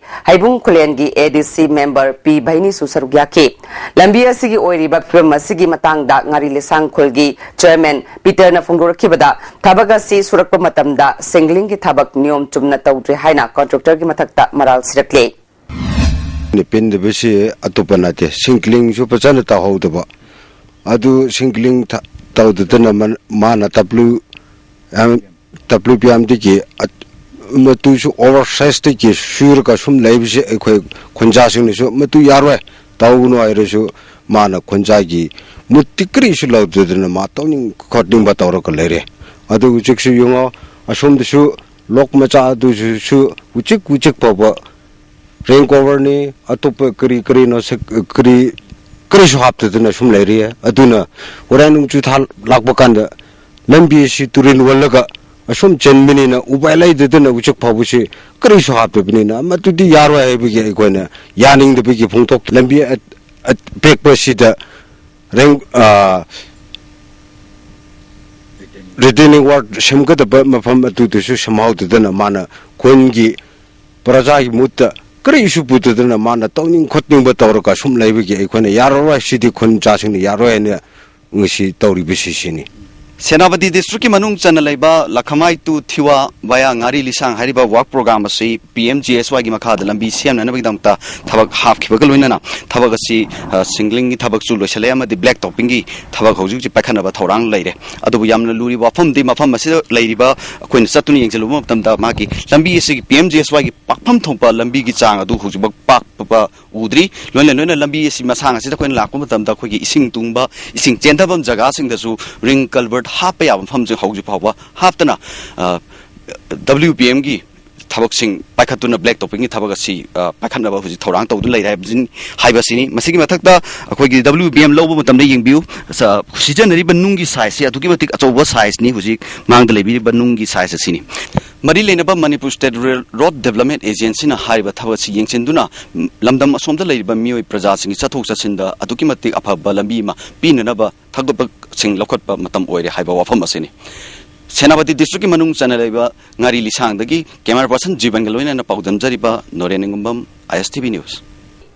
ꯍꯩꯕꯨꯡ ꯈꯨꯂꯦꯟꯒꯤ A D C member P ꯚꯩꯅꯤꯁꯨ ꯁꯔꯨꯛ ꯌꯥꯈꯤ꯫ ꯂꯝꯕꯤ ꯑꯁꯤꯒꯤ ꯑꯣꯏꯔꯤꯕ ꯐꯤꯕꯝ ꯑꯁꯤꯒꯤ ꯃꯇꯥꯡꯗ ꯉꯥꯔꯤ ꯂꯩꯁꯥꯡ ꯈꯨꯜꯒꯤ chairman ꯄꯤꯇꯔꯅ ꯐꯣꯡꯗꯣꯔꯛꯈꯤꯕꯗ, ꯊꯕꯛ ꯑꯁꯤ ꯁꯨꯔꯛꯄ ꯃꯇꯝꯗ ꯁꯤꯡꯒ꯭ꯂꯤꯡꯒꯤ ꯊꯕꯛ ꯅꯤꯌꯣꯝ ꯆꯨꯝꯅ ꯇꯧꯗ꯭ꯔꯦ ꯍꯥꯏꯅ contractorꯒꯤ ꯃꯊꯛꯇ ꯃꯔꯥꯜ ꯁꯤꯔꯛꯂꯦ꯫ ꯄꯦꯟꯗꯕꯁꯤ ꯑꯇꯣꯞꯄ ꯅꯠꯇꯦ, ꯁꯤꯡꯀ꯭ꯂꯤꯡꯁꯨ ꯐꯖꯅ ꯇꯧꯍꯧꯗꯕ꯫ ꯑꯗꯨ ꯁꯤꯡꯀ꯭ꯂꯤꯡ ꯊ-, ꯇꯧꯗꯗꯅ ꯃꯥꯅ W M, W P Mꯗꯒꯤ ꯃꯇꯨꯁꯨ oversizeꯗꯒꯤ ꯁꯨꯔꯒ ꯁꯨꯝ ꯂꯩꯕꯁꯦ ꯑꯩꯈꯣꯏ ꯈꯨꯟꯖꯥꯁꯤꯡꯅꯁꯨ ꯃꯇꯨ ꯌꯥꯔꯣꯏ, ꯇꯧꯒꯅꯨ ꯍꯥꯏꯔꯁꯨ ꯃꯥꯅ ꯈꯨꯟꯖꯥꯒꯤ ꯃꯨꯠꯇꯤ ꯀꯔꯤꯁꯨ ꯂꯧꯗꯗꯅ ꯃꯥ ꯇꯧꯅꯤꯡ ꯈꯣꯠꯅꯤꯡꯕ ꯇꯧꯔꯒ ꯂꯩꯔꯦ꯫ ꯑꯗꯨ ꯍꯧꯖꯤꯛꯁꯨ ꯌꯦꯡꯉꯣ, ꯑꯁꯣꯝꯗꯁꯨ ꯂꯣꯛ ꯃꯆꯥ ꯑꯗꯨꯁꯨ ꯍꯧꯖꯤꯛ ꯍꯧꯖꯤꯛ ꯐꯥꯎꯕ rain coverꯅꯤ, ꯑꯇꯣꯞꯄ ꯀꯔꯤ ꯀꯔꯤꯅꯣ ꯁꯦ-, ꯀꯔꯤ, ꯀꯔꯤꯁꯨ ꯍꯥꯞꯇꯗꯅ ꯁꯨꯝ ꯂꯩꯔꯤ꯫ ꯑꯗꯨꯅ ꯍꯣꯔꯦꯟ ꯅꯣꯡꯖꯨ ꯊꯥ ꯂꯥꯛꯄ ꯀꯥꯟꯗ ꯂꯝꯕꯤ ꯑꯁꯤ ꯇꯨꯔꯦꯜ ꯋꯜꯂꯒ ꯑꯁꯨꯝ ꯆꯦꯟꯕꯅꯤꯅ ꯎꯄꯥꯏ ꯂꯩꯇꯗꯅ ꯍꯧꯖꯤꯛ ꯐꯥꯎꯕꯁꯤ ꯀꯔꯤꯁꯨ ꯍꯥꯞꯇꯕꯅꯤꯅ ꯃꯗꯨꯗꯤ ꯌꯥꯔꯣꯏ ꯍꯥꯏꯕꯒꯤ ꯑꯩꯈꯣꯏꯅ ꯌꯥꯅꯤꯡꯗꯕꯒꯤ ꯐꯣꯡꯗꯣꯛ-, ꯂꯝꯕꯤ ꯑ-, ꯑꯄꯤꯛꯄꯁꯤꯗ ꯔꯦꯡ-, ꯑ, retaining wall ꯁꯦꯝꯒꯗꯕ ꯃꯐꯝ ꯑꯗꯨꯗꯁꯨ ꯁꯦꯝꯍꯧꯗꯗꯅ ꯃꯥꯅ ꯈꯨꯟꯒꯤ ꯄ꯭ꯔꯖꯥꯒꯤ ꯃꯨꯠꯇ ꯀꯔꯤꯁꯨ ꯄꯨꯗꯗꯅ ꯃꯥꯅ ꯇꯧꯅꯤꯡ ꯈꯣꯠꯅꯤꯡꯕ ꯇꯧꯔꯒ ꯁꯨꯝ ꯂꯩꯕꯒꯤ ꯑꯩꯈꯣꯏꯅ ꯌꯥꯔꯔꯣꯏ, ꯁꯤꯗꯤ ꯈꯨꯟ ꯃꯆꯥꯁꯤꯡꯅ ꯌꯥꯔꯣꯏ ꯍꯥꯏꯅ ꯉꯁꯤ ꯇꯧꯔꯤꯕꯁꯤ ꯁꯤꯅꯤ꯫ ꯁꯦꯅꯥꯄꯇꯤ districtꯀꯤ ꯃꯅꯨꯡ ꯆꯟꯅ ꯂꯩꯕ ꯂꯈꯃꯥꯏ to ꯊꯤꯋꯥ via ꯉꯥꯔꯤ ꯂꯤꯁꯥꯡ ꯍꯥꯏꯔꯤꯕ work programme ꯑꯁꯤ P M G S Yꯒꯤ ꯃꯈꯥꯗ ꯂꯝꯕꯤ ꯁꯦꯝꯅꯅꯕꯒꯤꯗꯃꯛꯇ ꯊꯕꯛ ꯍꯥꯞꯈꯤꯕꯒ ꯂꯣꯏꯅꯅ ꯊꯕꯛ ꯑꯁꯤ, ꯑ, ꯁꯤꯡꯒ꯭ꯂꯤꯡꯒꯤ ꯊꯕꯛꯁꯨ ꯂꯣꯏꯁꯤꯜꯂꯦ ꯑꯃꯗꯤ black toppingꯒꯤ ꯊꯕꯛ ꯍꯧꯖꯤꯛ ꯍꯧꯖꯤꯛ ꯄꯥꯏꯈꯠꯅꯕ ꯊꯧꯔꯥꯡ ꯂꯩꯔꯦ꯫ ꯑꯗꯨꯕꯨ ꯌꯥꯝꯅ ꯂꯨꯔꯤꯕ ꯋꯥꯐꯝꯗꯤ ꯃꯐꯝ ꯑꯁꯤꯗ ꯂꯩꯔꯤꯕ ꯑꯩꯈꯣꯏꯅ ꯆꯠꯇꯨꯅ ꯌꯦꯡꯁꯤꯜꯂꯨꯕ ꯃꯇꯝꯗ ꯃꯥꯒꯤ ꯂꯝꯕꯤ ꯑꯁꯤꯒꯤ P M G S Yꯒꯤ ꯄꯥꯛꯐꯝ ꯊꯣꯛꯄ ꯂꯝꯕꯤꯒꯤ ꯆꯥꯡ ꯑꯗꯨ ꯍꯧꯖꯤꯛꯐꯥꯎ ꯄꯥꯛꯄ ꯎꯗ꯭ꯔꯤ꯫ ꯂꯣꯏꯅ ꯂꯣꯏꯅ ꯂꯝꯕꯤ ꯑꯁꯤ ꯃꯁꯥꯡ ꯑꯁꯤꯗ ꯑꯩꯈꯣꯏꯅ ꯂꯥꯛꯄ ꯃꯇꯝꯗ ꯑꯩꯈꯣꯏꯒꯤ ꯏꯁꯤꯡ ꯇꯨꯡꯕ, ꯏꯁꯤꯡ ꯆꯦꯟꯊꯐꯝ ꯖꯒꯥꯁꯤꯡꯗꯁꯨ ring culvert ꯍꯥꯞꯄ ꯌꯥꯕ ꯃꯐꯝꯁꯤꯡ ꯍꯧꯖꯤꯛ ꯐꯥꯎꯕ ꯍꯥꯞꯇꯅ, ꯑ, W P Mꯒꯤ ꯊꯕꯛꯁꯤꯡ ꯄꯥꯏꯈꯠꯇꯨꯅ black toppingꯒꯤ ꯊꯕꯛ ꯑꯁꯤ, ꯑ, ꯄꯥꯏꯈꯠꯅꯕ ꯍꯧꯖꯤꯛ ꯊꯧꯔꯥꯡ ꯇꯧꯗꯨꯅ ꯂꯩꯔꯦ ꯍꯥꯏꯕꯁꯤꯅꯤ, ꯍꯥꯏꯕꯁꯤꯅꯤ꯫ ꯃꯁꯤꯒꯤ ꯃꯊꯛꯇ ꯑꯩꯈꯣꯏꯒꯤ W P M ꯂꯧꯕ ꯃꯇꯝꯗ ꯌꯦꯡꯕꯤꯌꯨ, ꯁ-, ꯁꯤꯖꯤꯟꯅꯔꯤꯕ ꯅꯨꯡꯒꯤ sizeꯁꯤ ꯑꯗꯨꯛꯀꯤ ꯃꯇꯤꯛ ꯑꯆꯧꯕ sizeꯅꯤ ꯍꯧꯖꯤꯛ ꯃꯥꯡꯗ ꯂꯩꯕꯤꯔꯤꯕ ꯅꯨꯡꯒꯤ size ꯑꯁꯤꯅꯤ꯫ ꯃꯔꯤ ꯂꯩꯅꯕ Manipur State Rail Road Development Agencyꯅ ꯍꯥꯏꯔꯤꯕ ꯊꯕꯛ ꯑꯁꯤ ꯌꯦꯡꯁꯤꯟꯗꯨꯅ ꯂꯝꯗꯝ ꯑꯁꯣꯝꯗ ꯂꯩꯔꯤꯕ ꯃꯤꯑꯣꯏ ꯄ꯭ꯔꯖꯥꯁꯤꯡꯒꯤ ꯆꯠꯊꯣꯛ ꯆꯠꯁꯤꯟꯗ ꯑꯗꯨꯛꯀꯤ ꯃꯇꯤꯛ ꯑꯐꯕ ꯂꯝꯕꯤ ꯑꯃ ꯄꯤꯅꯅꯕ ꯊꯧꯒꯠꯄꯁꯤꯡ ꯂꯧꯈꯠꯄ ꯃꯇꯝ ꯑꯣꯏꯔꯦ ꯍꯥꯏꯕ ꯋꯥꯐꯝ ꯑꯁꯤꯅꯤ꯫ ꯁꯦꯅꯥꯄꯇꯤ ꯗꯤꯁꯇ꯭ꯔꯤꯛꯀꯤ ꯃꯅꯨꯡ ꯆꯟꯅ ꯂꯩꯕ ꯉꯥꯔꯤ ꯂꯤꯁꯥꯡꯗꯒꯤ ꯀꯦꯃꯦꯔꯥ ꯄꯔꯁꯟ ꯖꯤꯕꯟꯒ ꯂꯣꯏꯅꯅ ꯄꯥꯎꯗꯝꯖꯔꯤꯕ ꯅꯣꯔꯦꯟ ꯅꯤꯡꯒꯨꯝꯕꯝ, ꯑꯥꯏ ꯑꯦꯁ ꯇꯤ ꯚꯤ ꯅ꯭ꯌꯨꯁ꯫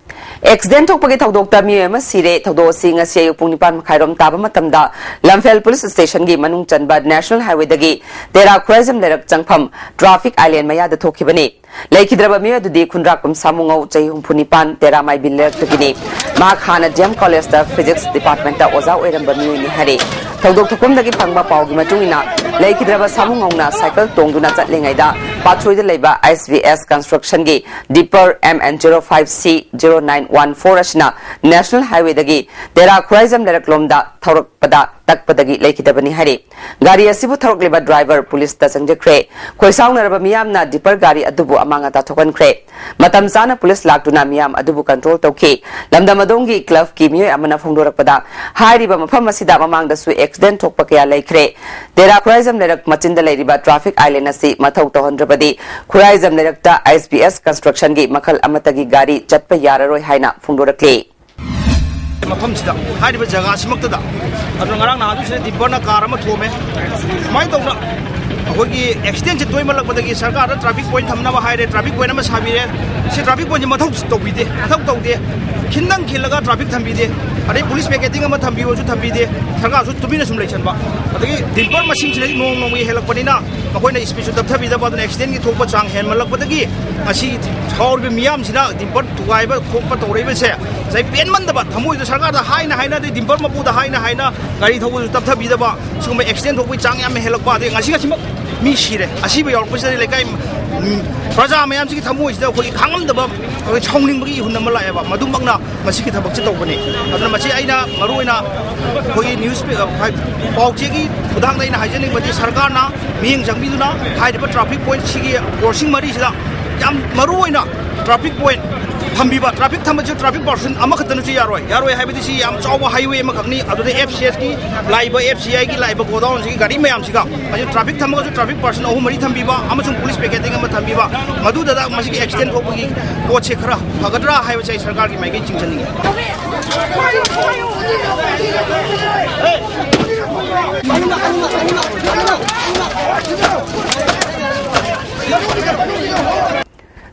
ꯑꯦꯛꯁꯤꯗꯦꯟ ꯊꯣꯛꯄꯒꯤ ꯊꯧꯗꯣꯛꯇ ꯃꯤꯑꯣꯏ ꯑꯃ ꯁꯤꯔꯦ꯫ ꯊꯧꯗꯣꯛ ꯑꯁꯤ ꯉꯁꯤ ꯑꯌꯨꯛ ꯄꯨꯡ ꯅꯤꯄꯥꯟ ꯃꯈꯥꯏꯔꯣꯝ ꯇꯥꯕ ꯃꯇꯝꯗ ꯂꯝꯐꯦꯜ ꯄꯨꯂꯤꯁ ꯁ꯭ꯇꯦꯁꯟꯒꯤ ꯃꯅꯨꯡ ꯆꯟꯕ ꯅꯦꯁꯅꯦꯜ ꯍꯥꯏꯋꯦꯗꯒꯤ ꯇꯦꯔꯥ ꯈꯨꯔꯥꯏꯖꯝ ꯂꯩꯔꯛ ꯆꯪꯐꯝ ꯇ꯭ꯔꯥꯐꯤꯛ ꯑꯥꯏꯂꯦꯟ ꯃꯌꯥꯗ ꯊꯣꯛꯈꯤꯕꯅꯤ꯫ ꯂꯩꯈꯤꯗ꯭ꯔꯕ ꯃꯤꯑꯣꯏ ꯑꯗꯨꯗꯤ ꯈꯨꯟꯗ꯭ꯔꯥꯛꯄꯝ ꯁꯥꯃꯨꯉꯧ, ꯆꯍꯤ ꯍꯨꯝꯐꯨ ꯅꯤꯄꯥꯟ, ꯇꯦꯔꯥ ꯃꯥꯏꯕꯤ ꯂꯩꯔꯛꯇꯒꯤꯅꯤ꯫ ꯃꯍꯥꯛ ꯍꯥꯟꯅ ꯗꯤ ꯑꯦꯝ ꯀꯣꯂꯦꯖꯇ ꯐꯤꯖꯤꯛꯁ ꯗꯤꯄꯥꯔꯠꯃꯦꯟꯇ ꯑꯣꯖꯥ ꯑꯣꯏꯔꯝꯕ ꯃꯤꯑꯣꯏꯅꯤ ꯍꯥꯏꯔꯤ꯫ ꯊꯧꯗꯣꯛ ꯊꯣꯛꯐꯝꯗꯒꯤ ꯐꯪꯕ ꯄꯥꯎꯒꯤ ꯃꯇꯨꯡ ꯏꯟꯅ, ꯂꯩꯈꯤꯗ꯭ꯔꯕ ꯁꯥꯃꯨꯉꯧꯅ ꯁꯥꯏꯀꯜ ꯇꯣꯡꯗꯨꯅ ꯆꯠꯂꯤꯉꯩꯗ ꯄꯥꯠꯁꯣꯏꯗ ꯂꯩꯕ ꯑꯦꯁ ꯕꯤ ꯑꯦꯁ ꯀꯟꯁꯇ꯭ꯔꯛꯁꯟꯒꯤ ꯗꯤꯄꯔ M N zero five C zero nine one four ꯑꯁꯤꯅ ꯅꯦꯁꯅꯦꯜ ꯍꯥꯏꯋꯦꯗꯒꯤ ꯇꯦꯔꯥ ꯈꯨꯔꯥꯏꯖꯝ ꯂꯩꯔꯛꯂꯣꯝꯗ ꯊꯧꯔꯛꯄꯗ ꯇꯛꯄꯗꯒꯤ ꯂꯩꯈꯤꯗꯕꯅꯤ ꯍꯥꯏꯔꯤ꯫ ꯒꯥꯔꯤ ꯑꯁꯤꯕꯨ ꯊꯧꯔꯛꯂꯤꯕ ꯗ꯭ꯔꯥꯏꯚꯔ ꯄꯨꯂꯤꯁꯇ ꯆꯪꯖꯈ꯭ꯔꯦ꯫ ꯈꯣꯏꯁꯥꯎꯅꯔꯕ ꯃꯤꯌꯥꯝꯅ ꯗꯤꯄꯔ ꯒꯥꯔꯤ ꯑꯗꯨꯕꯨ ꯑꯃꯥꯡ ꯑꯇꯥ ꯊꯣꯛꯍꯟꯈ꯭ꯔꯦ꯫ ꯃꯇꯝ ꯆꯥꯅ ꯄꯨꯂꯤꯁ ꯂꯥꯛꯇꯨꯅ ꯃꯤꯌꯥꯝ ꯑꯗꯨꯕꯨ ꯀꯟꯇ꯭ꯔꯣꯜ ꯇꯧꯈꯤ꯫ ꯂꯝꯗꯝ ꯑꯗꯣꯝꯒꯤ ꯀ꯭ꯂꯕꯀꯤ ꯃꯤꯑꯣꯏ ꯑꯃꯅ ꯐꯣꯡꯗꯣꯔꯛꯄꯗ, ꯍꯥꯏꯔꯤꯕ ꯃꯐꯝ ꯑꯁꯤꯗ ꯃꯃꯥꯡꯗꯁꯨ ꯑꯦꯛꯁꯤꯗꯦꯟ ꯊꯣꯛꯄ ꯀꯌꯥ ꯂꯩꯈ꯭ꯔꯦ꯫ ꯇꯦꯔꯥ ꯈꯨꯔꯥꯏꯖꯝ ꯂꯩꯔꯛ ꯃꯆꯤꯟꯗ ꯂꯩꯔꯤꯕ ꯇ꯭ꯔꯥꯐꯤꯛ ꯑꯥꯏꯂꯦꯟ ꯑꯁꯤ ꯃꯊꯧ ꯇꯧꯍꯟꯗ꯭ꯔꯕꯗꯤ ꯈꯨꯔꯥꯏꯖꯝ ꯂꯩꯔꯛꯇ ꯑꯦꯁ ꯕꯤ ꯑꯦꯁ ꯀꯟꯁꯇ꯭ꯔꯛꯁꯟꯒꯤ ꯃꯈꯜ ꯑꯃꯠꯇꯒꯤ ꯒꯥꯔꯤ ꯆꯠꯄ ꯌꯥꯔꯔꯣꯏ ꯍꯥꯏꯅ ꯐꯣꯡꯗꯣꯔꯛꯂꯤ꯫ ꯃꯐꯝꯁꯤꯗ, ꯍꯥꯏꯔꯤꯕ ꯖꯒꯥꯁꯤꯃꯛꯇꯗ꯫ ꯑꯗꯨꯅ ꯉꯔꯥꯡ ꯅꯍꯥꯟꯁꯨ ꯁꯤꯗ ꯗꯤꯝꯄꯔꯅ ꯀꯥꯔ ꯑꯃ ꯊꯣꯝꯃꯦ꯫ ꯁꯨꯃꯥꯏꯅ ꯇꯧꯗꯅ ꯑꯩꯈꯣꯏꯒꯤ ꯑꯦꯛꯁꯤꯗꯦꯟꯁꯦ ꯇꯣꯏꯃꯜꯂꯛꯄꯗꯒꯤ ꯁꯔꯀꯥꯔꯗ ꯇ꯭ꯔꯥꯐꯤꯛ ꯄꯣꯏꯟ ꯊꯝꯅꯕ ꯍꯥꯏꯔꯦ, ꯇ꯭ꯔꯥꯐꯤꯛ ꯄꯣꯏꯟ ꯑꯃ ꯁꯥꯕꯤꯔꯦ꯫ ꯁꯤ ꯇ꯭ꯔꯥꯐꯤꯛ ꯄꯣꯏꯟꯁꯦ ꯃꯊꯧ ꯇꯧꯕꯤꯗꯦ, ꯃꯊꯧ ꯇꯧꯗꯦ꯫ ꯈꯤꯇꯪ ꯈꯤꯜꯂꯒ ꯇ꯭ꯔꯥꯐꯤꯛ ꯊꯝꯕꯤꯗꯦ꯫ ꯑꯗꯩ ꯄꯨꯂꯤꯁ ꯄꯤꯀꯦꯇꯤꯡ ꯑꯃ ꯊꯝꯕꯤꯌꯨꯁꯨ ꯊꯝꯕꯤꯗꯦ꯫ ꯁꯔꯀꯥꯔꯁꯨ ꯇꯨꯃꯤꯟꯅ ꯁꯨꯝ ꯂꯩꯁꯟꯕ꯫ ꯑꯗꯒꯤ ꯗꯤꯝꯄꯔ ꯃꯁꯤꯡꯁꯤꯅꯗꯤ ꯅꯣꯡ ꯅꯣꯡꯃꯒꯤ ꯍꯦꯜꯂꯛꯄꯅꯤꯅ ꯃꯈꯣꯏꯅ ꯁ꯭ꯄꯤꯗꯁꯨ ꯇꯞꯊꯕꯤꯗꯕ, ꯑꯗꯨꯅ ꯑꯦꯛꯁꯤꯗꯦꯟꯒꯤ ꯊꯣꯛꯄ ꯆꯥꯡ ꯍꯦꯟꯃꯜꯂꯛꯄꯗꯒꯤ ꯉꯁꯤ ꯁꯥꯎꯔꯤꯕ ꯃꯤꯌꯥꯝꯁꯤꯅ ꯗꯤꯝꯄꯔ ꯊꯨꯒꯥꯏꯕ ꯈꯣꯠꯄ ꯇꯧꯔꯛꯏꯕꯁꯦ ꯉꯁꯥꯏ ꯄꯦꯟꯃꯟꯗꯕ ꯊꯃꯣꯏꯗ ꯁꯔꯀꯥꯔꯗ ꯍꯥꯏꯅ ꯍꯥꯏꯅ, ꯑꯗꯩ ꯗꯤꯝꯄꯔ ꯃꯄꯨꯗ ꯍꯥꯏꯅ ꯍꯥꯏꯅ ꯒꯥꯔꯤ ꯊꯧꯕꯁꯨ ꯇꯞꯊꯕꯤꯗꯕ, ꯁꯤꯒꯨꯝꯕ ꯑꯦꯛꯁꯤꯗꯦꯟ ꯊꯣꯛꯄꯒꯤ ꯆꯥꯡ ꯌꯥꯝꯅ ꯍꯦꯜꯂꯛꯄ, ꯑꯗꯩ ꯉꯁꯤ ꯉꯁꯤꯃꯛ ꯃꯤ ꯁꯤꯔꯦ꯫ ꯑꯁꯤꯕ ꯌꯥꯎꯔꯛꯄꯁꯤꯗꯗꯤ ꯂꯩꯀꯥꯏ, ꯎꯝ, ꯄ꯭ꯔꯖꯥ ꯃꯌꯥꯝꯁꯤꯒꯤ ꯊꯃꯣꯏꯁꯤꯗ ꯑꯩꯈꯣꯏꯒꯤ ꯈꯥꯡꯉꯝꯗꯕ, ꯑꯩꯈꯣꯏ ꯁꯥꯎꯅꯤꯡꯕꯒꯤ ꯏꯍꯨꯟ ꯑꯃ ꯂꯥꯛꯑꯦꯕ꯫ ꯃꯗꯨꯃꯛꯅ ꯃꯁꯤꯒꯤ ꯊꯕꯛꯁꯦ ꯇꯧꯕꯅꯤ꯫ ꯑꯗꯨꯅ ꯃꯁꯤ ꯑꯩꯅ ꯃꯔꯨꯑꯣꯏꯅ ꯑꯩꯈꯣꯏꯒꯤ ꯅ꯭ꯌꯨꯁ ꯄꯦ-, ꯄꯥꯎ ꯆꯦꯒꯤ ꯈꯨꯊꯥꯡꯗ ꯑꯩꯅ ꯍꯥꯏꯖꯅꯤꯡꯕꯗꯤ ꯁꯔꯀꯥꯔꯅ ꯃꯤꯠꯌꯦꯡ ꯆꯪꯕꯤꯗꯨꯅ ꯍꯥꯏꯔꯤꯕ ꯇ꯭ꯔꯥꯐꯤꯛ ꯄꯣꯏꯟꯠꯁꯤꯒꯤ ꯀ꯭ꯔꯣꯁꯤꯡ ꯃꯔꯤꯁꯤꯗ ꯌꯥꯝ ꯃꯔꯨꯑꯣꯏꯅ ꯇ꯭ꯔꯥꯐꯤꯛ ꯄꯣꯏꯟꯠ ꯊꯝꯕꯤꯕ, ꯇ꯭ꯔꯥꯐꯤꯛ ꯊꯝꯕꯁꯨ ꯇ꯭ꯔꯥꯐꯤꯛ ꯄꯥꯔꯁꯟ ꯑꯃꯈꯛꯇꯅꯁꯨ ꯌꯥꯔꯣꯏ꯫ ꯌꯥꯔꯣꯏ ꯍꯥꯏꯕꯗꯤ ꯁꯤ ꯌꯥꯝ ꯆꯥꯎꯕ ꯍꯥꯏꯋꯦ ꯑꯃꯈꯛꯅꯤ꯫ ꯑꯗꯨꯗ ꯑꯦꯐ ꯁꯤ ꯑꯦꯁꯀꯤ ꯂꯥꯛꯏꯕ, ꯑꯦꯐ ꯁꯤ ꯑꯥꯏꯒꯤ ꯂꯥꯛꯏꯕ ꯒꯣꯗꯥꯎꯟꯁꯤꯒꯤ ꯒꯥꯔꯤ ꯃꯌꯥꯝꯁꯤꯒ, ꯑꯁꯤ ꯇ꯭ꯔꯥꯐꯤꯛ ꯊꯝꯃꯒꯁꯨ ꯇ꯭ꯔꯥꯐꯤꯛ ꯄꯥꯔꯁꯟ ꯑꯍꯨꯝ ꯃꯔꯤ ꯊꯝꯕꯤꯕ ꯑꯃꯁꯨꯡ ꯄꯨꯂꯤꯁ ꯄꯤꯀꯦꯇꯤꯡ ꯑꯃ ꯊꯝꯕꯤꯕ, ꯃꯗꯨꯗ ꯃꯁꯤꯒꯤ ꯑꯦꯛꯁꯤꯗꯦꯟ ꯊꯣꯛꯄꯒꯤ ꯄꯣꯠꯁꯦ ꯈꯔ ꯐꯒꯗ꯭ꯔꯥ ꯍꯥꯏꯕꯁꯦ ꯑꯩ ꯁꯔꯀꯥꯔꯒꯤ ꯃꯥꯏꯀꯩ ꯆꯤꯡꯁꯤꯟꯅꯤꯡꯉꯤ꯫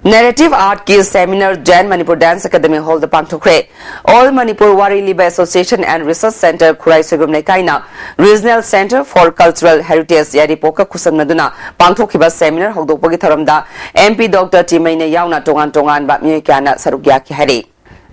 Narrative Art ꯀꯤ seminar Jain Manipur Dance Academy Hall ꯗ ꯄꯥꯡꯊꯣꯛꯈ꯭ꯔꯦ꯫ All Manipur ꯋꯥꯔꯤ ꯂꯤꯕ Association and Research Centre Khurai Soibam ꯂꯩꯀꯥꯏꯅ Regional Centre for Cultural Heritage ꯌꯥꯏꯔꯤꯄꯣꯛꯀ ꯈꯨꯠꯁꯝꯅꯗꯨꯅ ꯄꯥꯡꯊꯣꯛꯈꯤꯕ seminar ꯍꯧꯗꯣꯛꯄꯒꯤ ꯊꯧꯔꯝꯗ M P Doctor ꯇꯤꯃꯩꯅ ꯌꯥꯎꯅ ꯇꯣꯉꯥꯟ ꯇꯣꯉꯥꯟꯕ ꯃꯤꯑꯣꯏ ꯀꯌꯥꯅ ꯁꯔꯨꯛ ꯌꯥꯈꯤ ꯍꯥꯏꯔꯤ꯫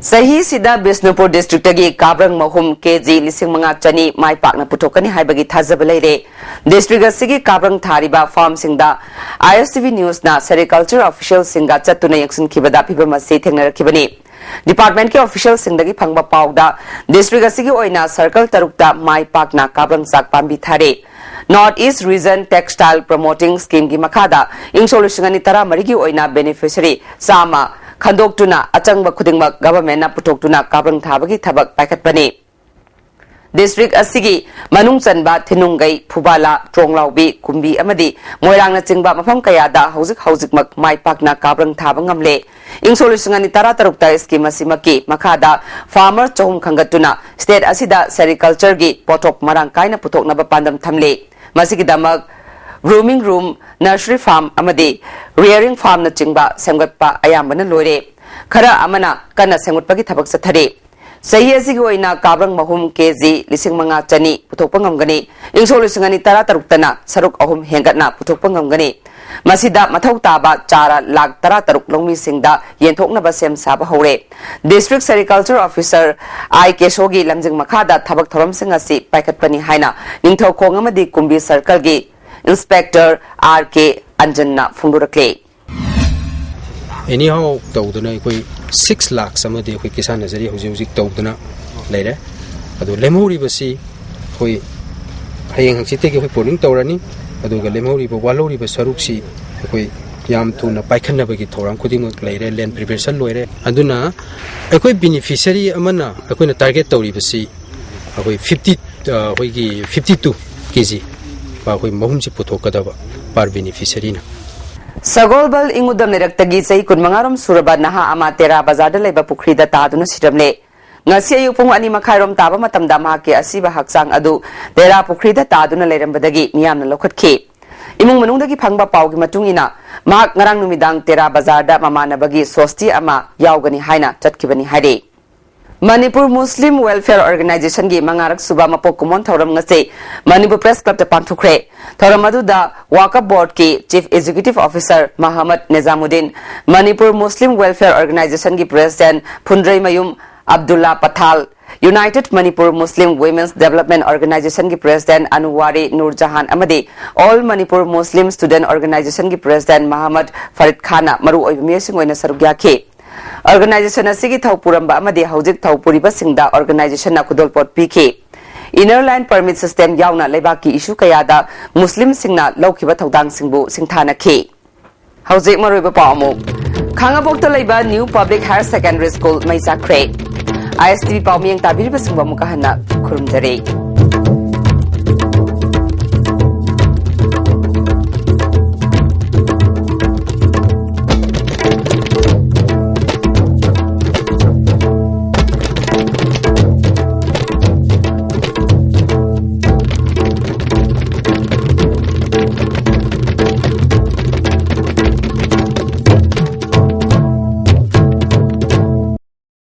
ꯆꯍꯤꯁꯤꯗ ꯕꯤꯁꯅꯨꯄꯨꯔ district ꯇꯒꯤ ꯀꯥꯕ꯭ꯔꯪ ꯃꯍꯨꯝ K G ꯂꯤꯁꯤꯡ ꯃꯉꯥ ꯆꯅꯤ ꯃꯥꯏ ꯄꯥꯛꯅ ꯄꯨꯊꯣꯛꯀꯅꯤ ꯍꯥꯏꯕꯒꯤ ꯊꯥꯖꯕ ꯂꯩꯔꯦ꯫ District ꯑꯁꯤꯒꯤ ꯀꯥꯕ꯭ꯔꯪ ꯊꯥꯔꯤꯕ farm ꯁꯤꯡꯗ I S T V news ꯅ sericulture official ꯁꯤꯡꯒ ꯆꯠꯇꯨꯅ ꯌꯦꯡꯁꯤꯟꯈꯤꯕꯗ ꯐꯤꯚꯝ ꯑꯁꯤ ꯊꯦꯡꯅꯔꯛꯈꯤꯕꯅꯤ꯫ Department ꯀꯤ official ꯁꯤꯡꯗꯒꯤ ꯐꯪꯕ ꯄꯥꯎꯗ, district ꯑꯁꯤꯒꯤ ꯑꯣꯏꯅ circle ꯇꯔꯨꯛꯇ ꯃꯥꯏ ꯄꯥꯛꯅ ꯀꯥꯕ꯭ꯔꯪ ꯆꯥꯛ ꯄꯥꯝꯕꯤ ꯊꯥꯔꯦ꯫ North East Region Textile Promoting Scheme ꯒꯤ ꯃꯈꯥꯗ ꯏꯪ ꯁꯣꯛ ꯂꯤꯁꯤꯡ ꯑꯅꯤ ꯇꯔꯥꯃꯔꯤꯒꯤ ꯑꯣꯏꯅ beneficiary ꯆꯥꯝꯃ ꯈꯟꯗꯣꯛꯇꯨꯅ ꯑꯆꯪꯕ ꯈꯨꯗꯤꯡꯃꯛ government ꯅ ꯄꯨꯊꯣꯛꯇꯨꯅ ꯀꯥꯕ꯭ꯔꯪ ꯊꯥꯕꯒꯤ ꯊꯕꯛ ꯄꯥꯏꯈꯠꯄꯅꯤ꯫ District ꯑꯁꯤꯒꯤ ꯃꯅꯨꯡ ꯆꯟꯕ ꯊꯤꯅꯨꯡꯒꯩ, ꯐꯨꯕꯥꯂꯥ, ꯇ꯭ꯔꯣꯡꯂꯥꯎꯕꯤ, ꯀꯨꯝꯕꯤ ꯑꯃꯗꯤ ꯃꯣꯏꯔꯥꯡꯅꯆꯤꯡꯕ ꯃꯐꯝ ꯀꯌꯥꯗ ꯍꯧꯖꯤꯛ ꯍꯧꯖꯤꯛꯃꯛ ꯃꯥꯏ ꯄꯥꯛꯅ ꯀꯥꯕ꯭ꯔꯪ ꯊꯥꯕ ꯉꯝꯂꯦ꯫ ꯏꯪ ꯁꯣꯛ ꯂꯤꯁꯤꯡ ꯑꯅꯤ ꯇꯔꯥꯇꯔꯨꯛꯇ scheme ꯑꯁꯤꯃꯛꯀꯤ ꯃꯈꯥꯗ farmer ꯆꯍꯨꯝ ꯈꯟꯒꯠꯇꯨꯅ state ꯑꯁꯤꯗ sericulture ꯒꯤ ꯄꯣꯠꯊꯣꯛ ꯃꯔꯥꯡ ꯀꯥꯏꯅ ꯄꯨꯊꯣꯛꯅꯕ ꯄꯥꯟꯗꯝ ꯊꯝꯂꯤ꯫ ꯃꯁꯤꯒꯤꯗꯃꯛ grooming room, nursery farm ꯑꯃꯗꯤ rearing farm ꯅꯆꯤꯡꯕ ꯁꯦꯝꯒꯠꯄ ꯑꯌꯥꯝꯕꯅ ꯂꯣꯏꯔꯦ꯫ ꯈꯔ ꯑꯃꯅ ꯀꯟꯅ ꯁꯦꯝꯒꯠꯄꯒꯤ ꯊꯕꯛ ꯆꯠꯊꯔꯤ꯫ ꯆꯍꯤ ꯑꯁꯤꯒꯤ ꯑꯣꯏꯅ ꯀꯥꯕ꯭ꯔꯪ ꯃꯍꯨꯝ K G ꯂꯤꯁꯤꯡ ꯃꯉꯥ ꯆꯅꯤ ꯄꯨꯊꯣꯛꯄ ꯉꯝꯒꯅꯤ꯫ ꯏꯪ ꯁꯣꯛ ꯂꯤꯁꯤꯡ ꯑꯅꯤ ꯇꯔꯥꯇꯔꯨꯛꯇꯅ ꯁꯔꯨꯛ ꯑꯍꯨꯝ ꯍꯦꯟꯒꯠꯅ ꯄꯨꯊꯣꯛꯄ ꯉꯝꯒꯅꯤ꯫ ꯃꯁꯤꯗ ꯃꯊꯧ ꯇꯥꯕ ꯆꯥꯔ ꯂꯥꯈ ꯇꯔꯥꯇꯔꯨꯛ ꯂꯧꯃꯤꯁꯤꯡꯗ ꯌꯦꯟꯊꯣꯛꯅꯕ ꯁꯦꯝ ꯁꯥꯕ ꯍꯧꯔꯦ꯫ District Sericulture Officer I ꯀꯦꯁꯣꯒꯤ ꯂꯝꯖꯤꯡ ꯃꯈꯥꯗ ꯊꯕꯛ ꯊꯧꯔꯝꯁꯤꯡ ꯑꯁꯤ ꯄꯥꯏꯈꯠꯄꯅꯤ ꯍꯥꯏꯅ ꯅꯤꯡꯊꯧꯈꯣꯡ ꯑꯃꯗꯤ ꯀꯨꯝꯕꯤ circle ꯒꯤ Inspector R K ꯑꯟꯖꯟꯅ ꯐꯣꯡꯗꯣꯔꯛꯂꯦ꯫ ꯑꯦꯅꯤ ꯍꯥꯎ ꯇꯧꯗꯅ ꯑꯩꯈꯣꯏ ꯁꯤꯛꯁ ꯂꯥꯛꯁ ꯑꯃꯗꯤ ꯑꯩꯈꯣꯏ ꯀꯤꯁꯥꯟ ꯅꯖꯔꯤ ꯍꯧꯖꯤꯛ ꯍꯧꯖꯤꯛ ꯇꯧꯗꯨꯅ ꯂꯩꯔꯦ꯫ ꯑꯗꯣ ꯂꯦꯝꯍꯧꯔꯤꯕꯁꯤ ꯑꯩꯈꯣꯏ ꯍꯌꯦꯡ ꯍꯪꯆꯤꯠꯇꯒꯤ ꯑꯩꯈꯣꯏ ꯄ꯭ꯔꯨꯅꯤꯡ ꯇꯧꯔꯅꯤ꯫ ꯑꯗꯨꯒ ꯂꯦꯝꯍꯧꯔꯤꯕ, ꯋꯥꯠꯍꯧꯔꯤꯕ ꯁꯔꯨꯛꯁꯤ ꯑꯩꯈꯣꯏ ꯌꯥꯝ ꯊꯨꯅ ꯄꯥꯏꯈꯠꯅꯕꯒꯤ ꯊꯧꯔꯥꯡ ꯈꯨꯗꯤꯡꯃꯛ ꯂꯩꯔꯦ, land preparation ꯂꯣꯏꯔꯦ꯫ ꯑꯗꯨꯅ ꯑꯩꯈꯣꯏ beneficiary ꯑꯃꯅ ꯑꯩꯈꯣꯏꯅ target ꯇꯧꯔꯤꯕꯁꯤ ꯑꯩꯈꯣꯏ fifty, ꯑꯩꯈꯣꯏꯒꯤ fifty two K G ꯑꯩꯈꯣꯏ ꯃꯍꯨꯝꯁꯤ ꯄꯨꯊꯣꯛꯀꯗꯕ per beneficiaryꯅ꯫ ꯁꯒꯣꯜꯕꯜ ꯏꯪꯉꯨꯗꯝ ꯂꯩꯔꯛꯇꯒꯤ ꯆꯍꯤ ꯀꯨꯟꯃꯉꯥ ꯔꯣꯝ ꯁꯨꯔꯕ ꯅꯍꯥ ꯑꯃ ꯇꯦꯔꯥ ꯕꯖꯥꯔꯗ ꯂꯩꯕ ꯄꯨꯈ꯭ꯔꯤꯗ ꯇꯥꯗꯨꯅ ꯁꯤꯔꯝꯂꯦ꯫ ꯉꯁꯤ ꯑꯌꯨꯛ ꯄꯨꯡ ꯑꯅꯤ ꯃꯈꯥꯏꯔꯣꯝ ꯇꯥꯕ ꯃꯇꯝꯗ ꯃꯍꯥꯛꯀꯤ ꯑꯁꯤꯕ ꯍꯛꯆꯥꯡ ꯑꯗꯨ ꯇꯦꯔꯥ ꯄꯨꯈ꯭ꯔꯤꯗ ꯇꯥꯗꯨꯅ ꯂꯩꯔꯝꯕꯗꯒꯤ ꯃꯤꯌꯥꯝꯅ ꯂꯧꯈꯠꯈꯤ꯫ ꯏꯃꯨꯡ ꯃꯅꯨꯡꯗꯒꯤ ꯐꯪꯕ ꯄꯥꯎꯒꯤ ꯃꯇꯨꯡ ꯏꯟꯅ, ꯃꯍꯥꯛ ꯉꯔꯥꯡ ꯅꯨꯃꯤꯗꯥꯡ ꯇꯦꯔꯥ ꯕꯖꯥꯔꯗ ꯃꯃꯥꯟꯅꯕꯒꯤ ꯁꯣꯁꯇꯤ ꯑꯃ ꯌꯥꯎꯒꯅꯤ ꯍꯥꯏꯅ ꯆꯠꯈꯤꯕꯅꯤ ꯍꯥꯏꯔꯤ꯫ ꯃꯅꯤꯄꯨꯔ ꯃꯨꯁꯂꯤꯝ ꯋꯦꯜꯐꯤꯌꯔ ꯑꯣꯔꯒꯅꯥꯏꯖꯦꯁꯟꯒꯤ ꯃꯉꯥꯔꯛ ꯁꯨꯕ ꯃꯄꯣꯛ ꯀꯨꯝꯑꯣꯟ ꯊꯧꯔꯝ ꯉꯁꯤ ꯃꯅꯤꯄꯨꯔ ꯄ꯭ꯔꯦꯁ ꯀ꯭ꯂꯕꯇ ꯄꯥꯡꯊꯣꯛꯈ꯭ꯔꯦ꯫ ꯊꯧꯔꯝ ꯑꯗꯨꯗ ꯋꯥꯀꯞ ꯕꯣꯔꯗꯀꯤ ꯆꯤꯐ ꯑꯦꯛꯖꯤꯀ꯭ꯌꯨꯇꯤꯚ ꯑꯣꯐꯤꯁꯥꯔ ꯃꯍꯝꯃꯗ ꯅꯤꯖꯥꯃꯨꯗꯤꯟ, ꯃꯅꯤꯄꯨꯔ ꯃꯨꯁꯂꯤꯝ ꯋꯦꯜꯐꯤꯌꯔ ꯑꯣꯔꯒꯅꯥꯏꯖꯦꯁꯟꯒꯤ ꯄ꯭ꯔꯦꯁꯤꯗꯦꯟꯠ ꯐꯨꯟꯗ꯭ꯔꯩꯃꯌꯨꯝ ꯑꯕꯗꯨꯜꯂꯥ ꯄꯊꯥꯜ, ꯌꯨꯅꯥꯏꯇꯦꯗ ꯃꯅꯤꯄꯨꯔ ꯃꯨꯁꯂꯤꯝ ꯋꯤꯃꯦꯟꯁ ꯗꯦꯕꯂꯞꯃꯦꯟꯠ ꯑꯣꯔꯒꯅꯥꯏꯖꯦꯁꯟꯒꯤ ꯄ꯭ꯔꯦꯁꯤꯗꯦꯟꯠ ꯑꯅꯨꯋꯥꯔꯤ ꯅꯨꯔꯖꯍꯥꯟ ꯑꯃꯗꯤ ꯑꯣꯜ ꯃꯅꯤꯄꯨꯔ ꯃꯨꯁꯂꯤꯝ ꯁ꯭ꯇꯨꯗꯦꯟꯠ ꯑꯣꯔꯒꯅꯥꯏꯖꯦꯁꯟꯒꯤ ꯄ꯭ꯔꯦꯁꯤꯗꯦꯟꯠ ꯃꯍꯝꯃꯗ ꯐꯔꯤꯗ ꯈꯥꯟꯅ ꯃꯔꯨꯑꯣꯏꯕ ꯃꯤꯑꯣꯏꯁꯤꯡ ꯑꯣꯏꯅ ꯁꯔꯨꯛ ꯌꯥꯈꯤ꯫ ꯑꯣꯔꯒꯅꯥꯏꯖꯦꯁꯟ ꯑꯁꯤꯒꯤ ꯊꯧ ꯄꯨꯔꯝꯕ ꯑꯃꯗꯤ ꯍꯧꯖꯤꯛ ꯊꯧ ꯄꯨꯔꯤꯕꯁꯤꯡꯗ ꯑꯣꯔꯒꯅꯥꯏꯖꯦꯁꯟꯅ ꯈꯨꯗꯣꯜꯄꯣꯠ ꯄꯤꯈꯤ꯫ Inner Line Permit System ꯌꯥꯎꯅ ꯂꯩꯕꯥꯛꯀꯤ ꯏꯁꯨ ꯀꯌꯥꯗ ꯃꯨꯁꯂꯤꯝꯁꯤꯡꯅ ꯂꯧꯈꯤꯕ ꯊꯧꯗꯥꯡꯁꯤꯡꯕꯨ ꯁꯤꯡꯊꯥꯅꯈꯤ꯫ ꯍꯧꯖꯤꯛ ꯃꯔꯨꯑꯣꯏꯕ ꯄꯥꯎ ꯑꯃꯨꯛ꯫ ꯈꯥꯉꯕꯣꯛꯇ ꯂꯩꯕ new public higher secondary school ꯃꯩ ꯆꯥꯛꯈ꯭ꯔꯦ꯫ ISTV ꯄꯥꯎ ꯃꯤꯌꯦꯡ ꯇꯥꯕꯤꯔꯤꯕꯁꯤꯡꯕꯨ ꯑꯃꯨꯛꯀ ꯍꯟꯅ ꯈꯨꯔꯨꯝꯖꯔꯤ꯫